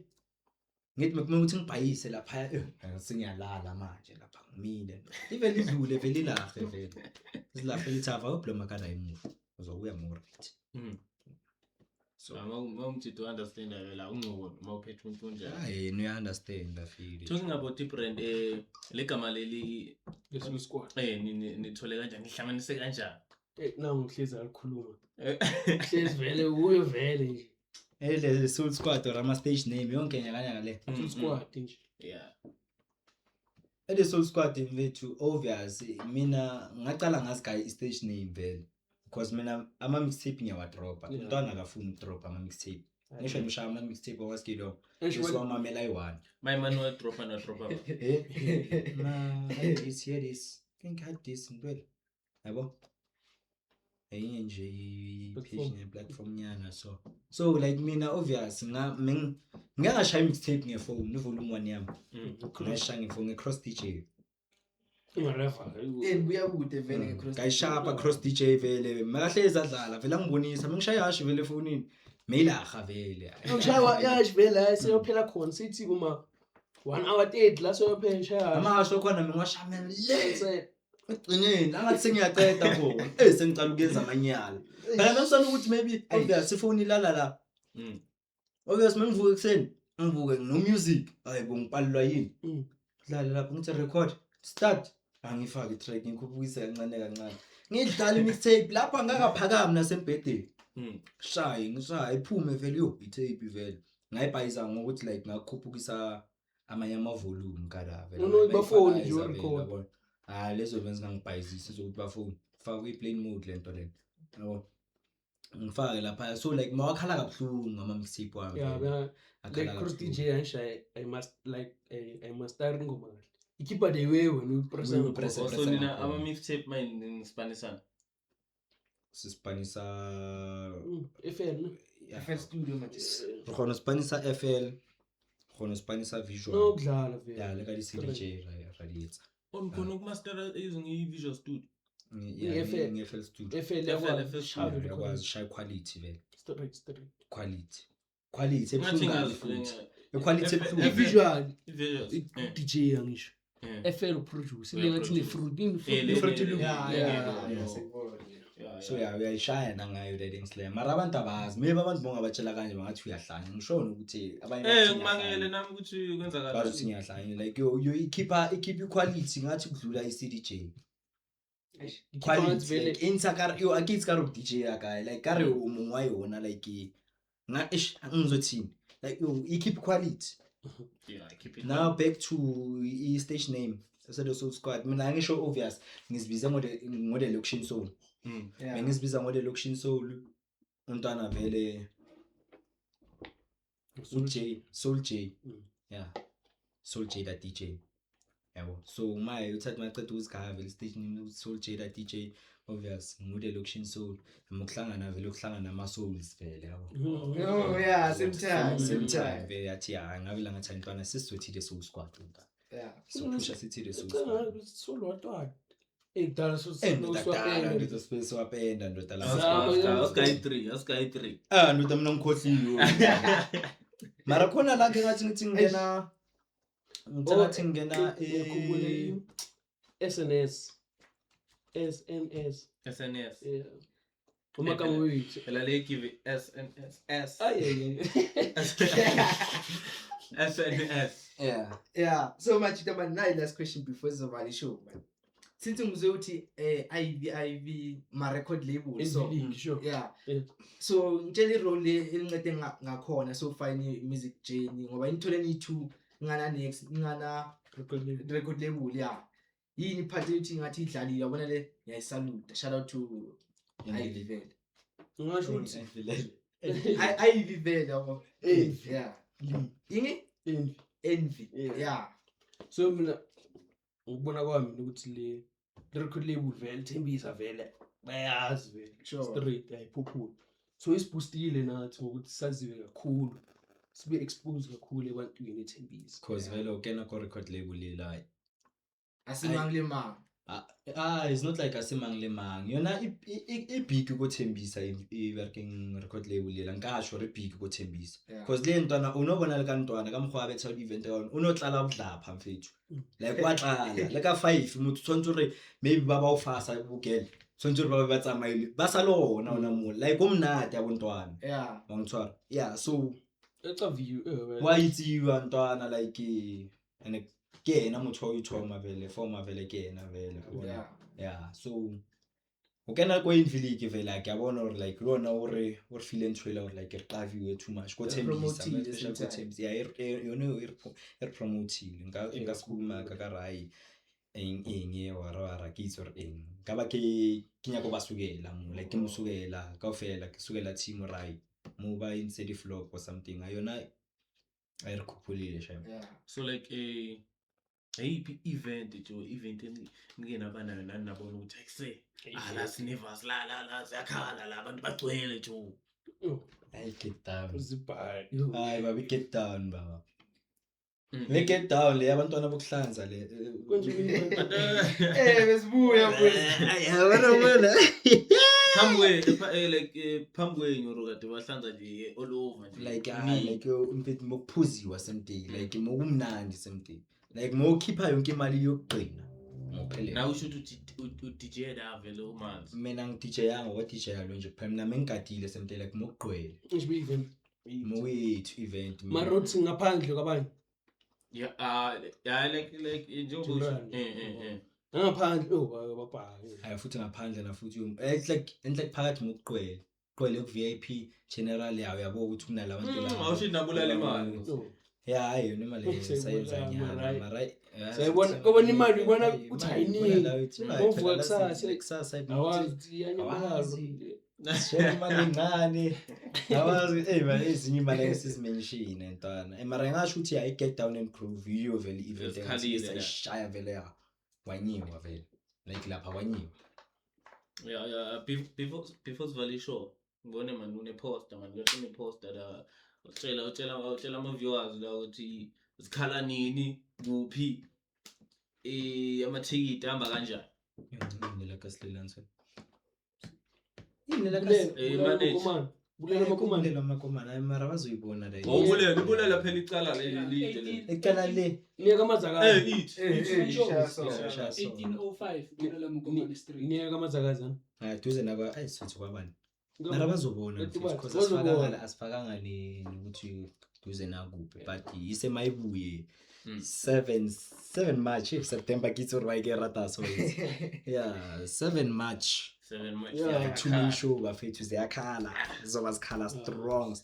ngithi mekumele ukuthi ngibhayise lapha eh sengiyalala manje lapha ngimile. Ivele idlule vele ilahe vele. Isilahe lithi ava ubloma kana imuva. Uzobuya more right. So uma umjito understand vela ungcono uma uphethe umuntu onjalo. Hayi yena uya-understand afile. Talking about i-brand legama leli Leso squad. Nithole kanjani nihlanganise kanjani? Nangu ngihlezi alikhuluma. Hlezi vele uyo vele nje. Le Soul Squad or ama stage name yonke nyakanyaka le. Soul Squad nje. Yeah. Ele Soul Squad mfethu obvious mina ngaqala ngasigaya i stage name vele because mina ama mixtape ngiyawadropa. Umntwana akafuni ukudropa ama mixtape. Ngisho ngishaya ama mixtape owaskilo. Ngisho ayi-one. My man wa dropa na dropa. Ma this here this. Think had this ntwela. Yabo? Enye nje i-page ne-platform nyana so. So like mina obvious ngingashaya mixtape ngefone ne-volume 1 yami. Ngashaya ngefone nge-cross DJ. Ungareva. Buya kude vele nge-cross. Ngayishapa cross DJ vele. Makahlezi adlala vele angibonisa mengishaya hashi vele efonini. Meyilaha vele. Ngishaya yashi vele seyophela khona sithi kuma 1 hour 30 la seyophela shaya. Amasho khona mengiwashamela le. Egcineni angathi sengiyaqeda khona. Sengicala ukuyenza amanyala. Phela ngisana ukuthi maybe obvious ifoni ilala la. Obvious mengivuka ekuseni ngivuke no music. Hayi bo ngipalelwa yini? Dlala lapho ngithi record start. Angifake i-track ngikhuphukise kancane kancane. Ngidlala i-mixtape lapha ngakaphakami nasembhedeni. Shaye ngishaye iphume vele yo i-tape vele. Ngayibhayiza ngokuthi like ngakhuphukisa amanye ama volume kada vele. Bafoni nje record. Ah lezo benza ngangibhayizisa ukuthi bafoni. Faka kwi-plane mode lento lena. Yabo. Ngifake lapha so like mawakhala kabuhlungu ngama mixtape wami. Yeah, like cross DJ angishaye I must like I must start ngoma kahle. Ikhipha the way when you press So nina ama mixtape mine nispanisana. Sispanisa FL. FL Studio manje. Re khona spanisa FL, khona spanisa visual. No kudlala vele. Yeah, le ka di CDJ ra di etsa. Khona ukumaster using i-Visual Studio. Yeah, FL Studio. FL yakwazi shaya quality vele. Straight. Quality. Quality ebuhlungu futhi. Quality ebuhlungu. I-visual. DJ angisho. FL produce. Le ngathi ne fruit, fruit. Yeah. So yeah, uyayishaya nangayo le things le. Mara abantu abazi. Maybe abantu bongabatshela kanje bangathi uyahlanya. Ngisho ukuthi abanye ngimangele nami ukuthi kwenzakala. Bazi ukuthi ngiyahlanya. Like yo ikhipha iquality ngathi kudlula iCDJ. Quality like insakar yo akithi ka DJ ya like ka re o mongwe wa yona like nga ish ngizothini like yo ikhipha quality. Yeah, keep it. Now back to i stage name. Sele Soul Squad. Mina ngisho obvious ngizibiza ngode Lokshin Soul. Bengizibiza ngode Lokshin Soul. Umntwana vele uJ Soul J. Yeah. Soul J da DJ. Yabo. So maye uthatha maqeda ukuzigaya vele stage name Soul J da DJ obvious ngode Lokshin Soul. Ngokuhlangana vele ukuhlangana ama souls vele yabo. Oh yeah, same time. Vele yathi ha ngavela ngathi intwana sisizothi the Soul Squad umntwana. Yeah. So pusha sithi the Soul Squad. Soul watwana. Kudala Eh, ndoda kudala ndoda sibe siwapenda ndoda la. Zama, yeah. Asikayi 3, asikayi 3. Ah ndoda mina ngikhohliwe. Mara khona la ke ngathi ngithi ngingena ngithe ngathi ngingena Ngikhumbula i-SNS. SNS. SNS. Yeah. Umagama wethu. Phela le give SNS S. Ay ay ay. SNS. Yeah. Yeah, so majita man, nayi last question before sizovala i-show man. Since ngizwe ukuthi IV IV ma record label so League, sure. yeah. Yeah. So ngitshela i-role le elincede ngakhona so far in music journey ngoba inithole ni-two ngana next ngana Record label. record label, yeah. Yini iphathi ukuthi ngathi idlalile yabona le ngiyayisaluta, shout out to Ivy vele. Ngingasho ukuthi Ivy vele yabo. Envy. Yeah. Ini Envy. Envy. Yeah. Yeah. So mina ngokubona kwami mina ukuthi le record label vele ithembisa vele bayazi vele straight ayiphuphula. So isiboostile nathi ngokuthi saziwe kakhulu, sibe exposed kakhulu ebantwini ethembisa. Cause vele ukena ko record label la. Asimang le mang. Ah, it's not like asimang le mang. Yona i-big kothembisa i-working record label lela nkasho re big kothembisa. Cause le ntwana unobona le ka ntwana ka mokgwa wa betha event ka yona unotlala bodlapha mfethu. Like wa tlala le ka 5 motho tshwantse hore maybe ba ba o fasa bokele. Tshwantse hore ba be ba tsamaile ba sa le ona ona mo like o monate ya bontwana. Yeah. Wa ntshwara. Yeah, so Etsa view wa itsiwa ntwana like and ke ena motho wa o ithoma vele forma vele ke ena vele. Yeah. Yeah, so o kena ko Envy vele ke a bona hore like le ona o re file ntho ela hore like re qaviwe too much ko Thembisa, especially ko Thembisa. Yeah, yone e re promotile. Nka se bua ka rai eng eng e wara ke itse hore eng. Nka ba ke nyaka ba sukela mo like ke mo sukela kaofela ke sukela team rai mo ba entse di flop or something. Yona e re khupholile shame. Yeah. So like a eyiphi event jo event enike naba nayo nani nabona ukuthi ayise la sinivas la la la siyakhala la abantu bagcwele jo. Ay get down. Zibhali. Hayi baba get down baba. Le get down le abantwana bokuhlanza le. Konje besibuya mfethu. Yabona bona. Phambi like phambi kwenyu kade bahlanza nje all over nje. Like like mfethu mokuphuziwa same day like mokumnandi same day. Like mokhipha yonke imali yokugcina. Ngophelele. Nawe usho ukuthi u-DJ la vele umanzi. Mina ngi-DJ yanga wa DJ yalo nje kuphela mina mengigadile same day like mokugcwele. Nje event. Mowethu event. Marothi ngaphandle kwabanye. Yeah, yeah like njengoba ngaphandle oh babhayi. Hayi futhi ngaphandle na futhi it's like enhle phakathi mokugcwele. Gcwele ku VIP general yawo yabo ukuthi kunalabantu laba. Awusho nabulala imali. Yeah, hayi yona imali sayenza nyana mara sayibona kobona imali ubona ukuthi ayiningi. Ngovuka kusasa kusasa awazi iyanyamaza. Share imali encane. Awazi man ezinye imali esizimention ntwana. Mara ngasho ukuthi ayi get down and groove yiyo vele event esishaya vele ya. Wanyiwa vele. Like lapha wanyiwa. Yeah, yeah, before sivale show ngibone man une poster man une poster la utshela ama viewers la ukuthi zikhala nini kuphi amathikithi ahamba kanjani. Ngine la kasilelanso. Bulela makomana mara bazoyibona la. Ubulela phela icala le lide. Icala le. Niyeka amazakazi. 1805 bulela makomana street. Niyeka amazakazi. Ah duze naba ayisithu kwabani. Mara bazobona because asifakanga ni ukuthi duze nakuphi but yise mayibuye 7 March September kitso re ba ke rata so. Yeah, 7 March. 7 March. Yeah, 2 show bafethu ziyakhala. Zoba zikhala strong.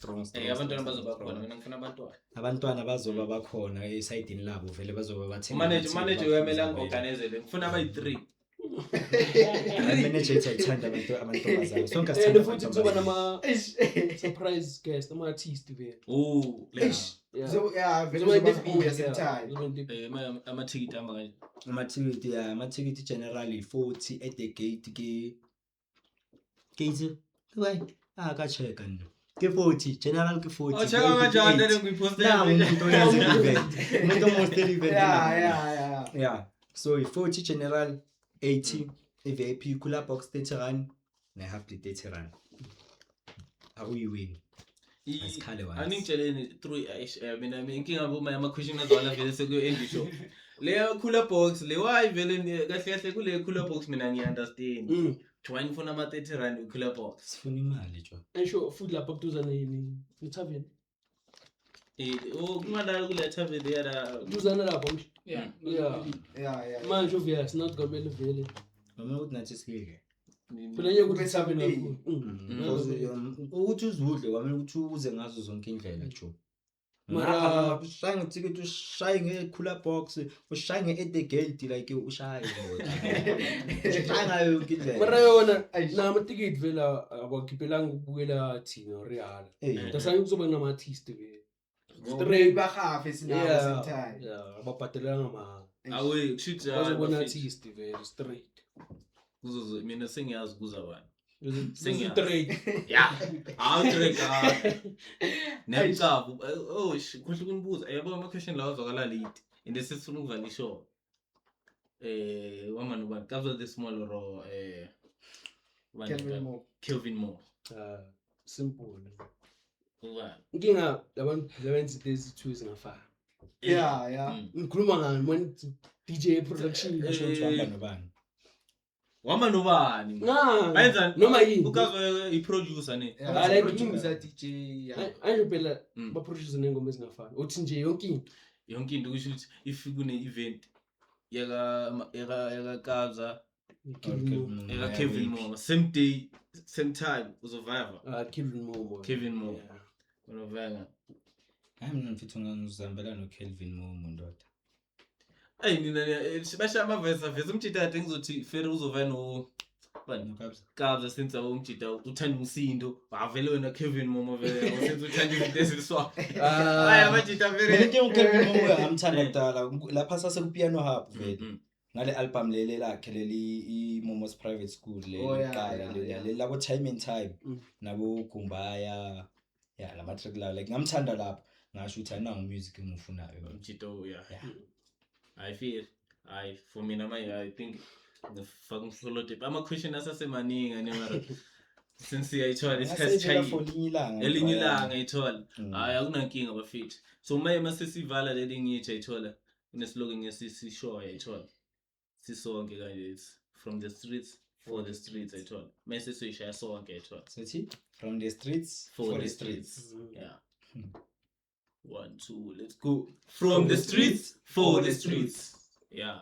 Abantwana bazoba khona mina ngifuna abantwana. Abantwana bazoba bakhona esayidini labo vele bazoba bathenga. Manager uyamela ngiorganizele. Ngifuna abayi 3. Manager ithanda abantu amantombazane. Sonke sithanda. And futhi kuzoba nama surprise guest ama artist vele. Oh, yeah. So yeah, vele kuzoba same time. Amathikithi ahamba kanje. Amathikithi yeah, amathikithi generally 40 at the gate ke gate. Why? Ah ka check nna. Ke 40 general ke 40. Oh check kanjani le ngiyiposte. Na umuntu oyenza event. Umuntu omoste event. Yeah. Yeah. So 40 general. 80 i-VIP cooler box 30 rand ne-half plate 30 rand. Akuyiwini. Asikhale once. Aningitsheleni through eish, mina inkinga uma ama-question azwala vele sekuyo-end show. Le cooler box le why vele kahle kahle kule cooler box mina ngiyi-understand. Why nifuna ama-30 rand cooler box? Sifuna imali jo. Esho futhi lapha kuduzane ne-tavern. Oh, kungalala kule tavern yala. Duzane lapho nje. Yeah. Yeah. Yeah. Manje obvious not kwamele vele. Noma ukuthi nathi sike. Phela enye ukuthi Kube tavern something. kakhulu. Because ukuthi uzudle kwamele ukuthi uze ngazo zonke indlela jo. Mara- Ushaye ngethikithi, ushaye nge-cooler box, ushaye nge-at the gate, like ushaye ndoda. Ushaye ngayo yonke indlela. Mara yona Eish. namatikiti vele abakhiphelanga ukubukela thina real. Dasanye kuzoba nama-artist vele. Straight bahafe sinabo Yeah. same time. Yeah, ababhadelanga mahala. Awe, kushuthi Bazobona artist vele straight. Kuzozo mina sengiyazi kuza bani. Sengiyazi. Straight. Ya. Hawu Drake. Nemcabu. Oh, kuhle ukunibuza. Yabo ama question lawa azwakala late. And sesifuna ukuvala ishow. Wama nobani? Kabza the Small or ubani Kelvin ngempela? Moore. Kelvin Moore. Ah, simple. Ubani? Inkinga labantu labenza izinto eziyi-two ezingafani. Yeah. Ngikhuluma ngani when DJ production. Usho ukuthi uhamba nobani? Wama nobani? Nga. Bayenzani? Noma yini. Ukazwa i-producer ne. Yeah, I like producer DJ yeah. Anje phela ba-produce nengoma ezingafani. Uthi nje yonke into. Yonke into kusho ukuthi if kune event yaka Kabza, Kelvin Moore. yaka Kevin Moore, same day, same time uzoviva. Ah, Kelvin Moore. Kevin Moore. Yeah. Unovanga. Hayi mina mfethu ngizihambela no-Kelvin Momo ndoda. Ayi nina basha amavesi avese umjita kade ngizothi Ferry uzova no bani NoKabza. Kabza since abo umjita uthanda umsindo avele wena Kevin Momo vele since uthanda izinto eziswa. Hayi amajita Mina vele. into uKelvin Momo ngamthanda kudala lapha sase ku Piano Hub vele. Ngale album leli lakhe leli i-Momo's Private School leli Oh, yeah, kuqala yeah, leli yeah. leli labo Time and Time nabo Gumbaya yeah lama track lawo like ngamthanda lapho ngasho ukuthi ayinawo music engiwufunayo. Umjita yeah. Yeah. I feel I for mina manje I think the fucking solo tape ama question asasemaningi ane mara since siyayithola isikhathi Ngasayivela for sishayile elinye ilanga. elinye ilanga ayithola. Hayi akunankinga bafethu. So maye masesivala leli ngithi ayithola kuneslogan esisishoyo ayithola sisonke kanje, it's from the streets for the streets ayithola mase siyishaya sonke ayithola. Sithi from the streets For the streets. Yeah. 1 2 let's go. From the streets for the streets. Yeah.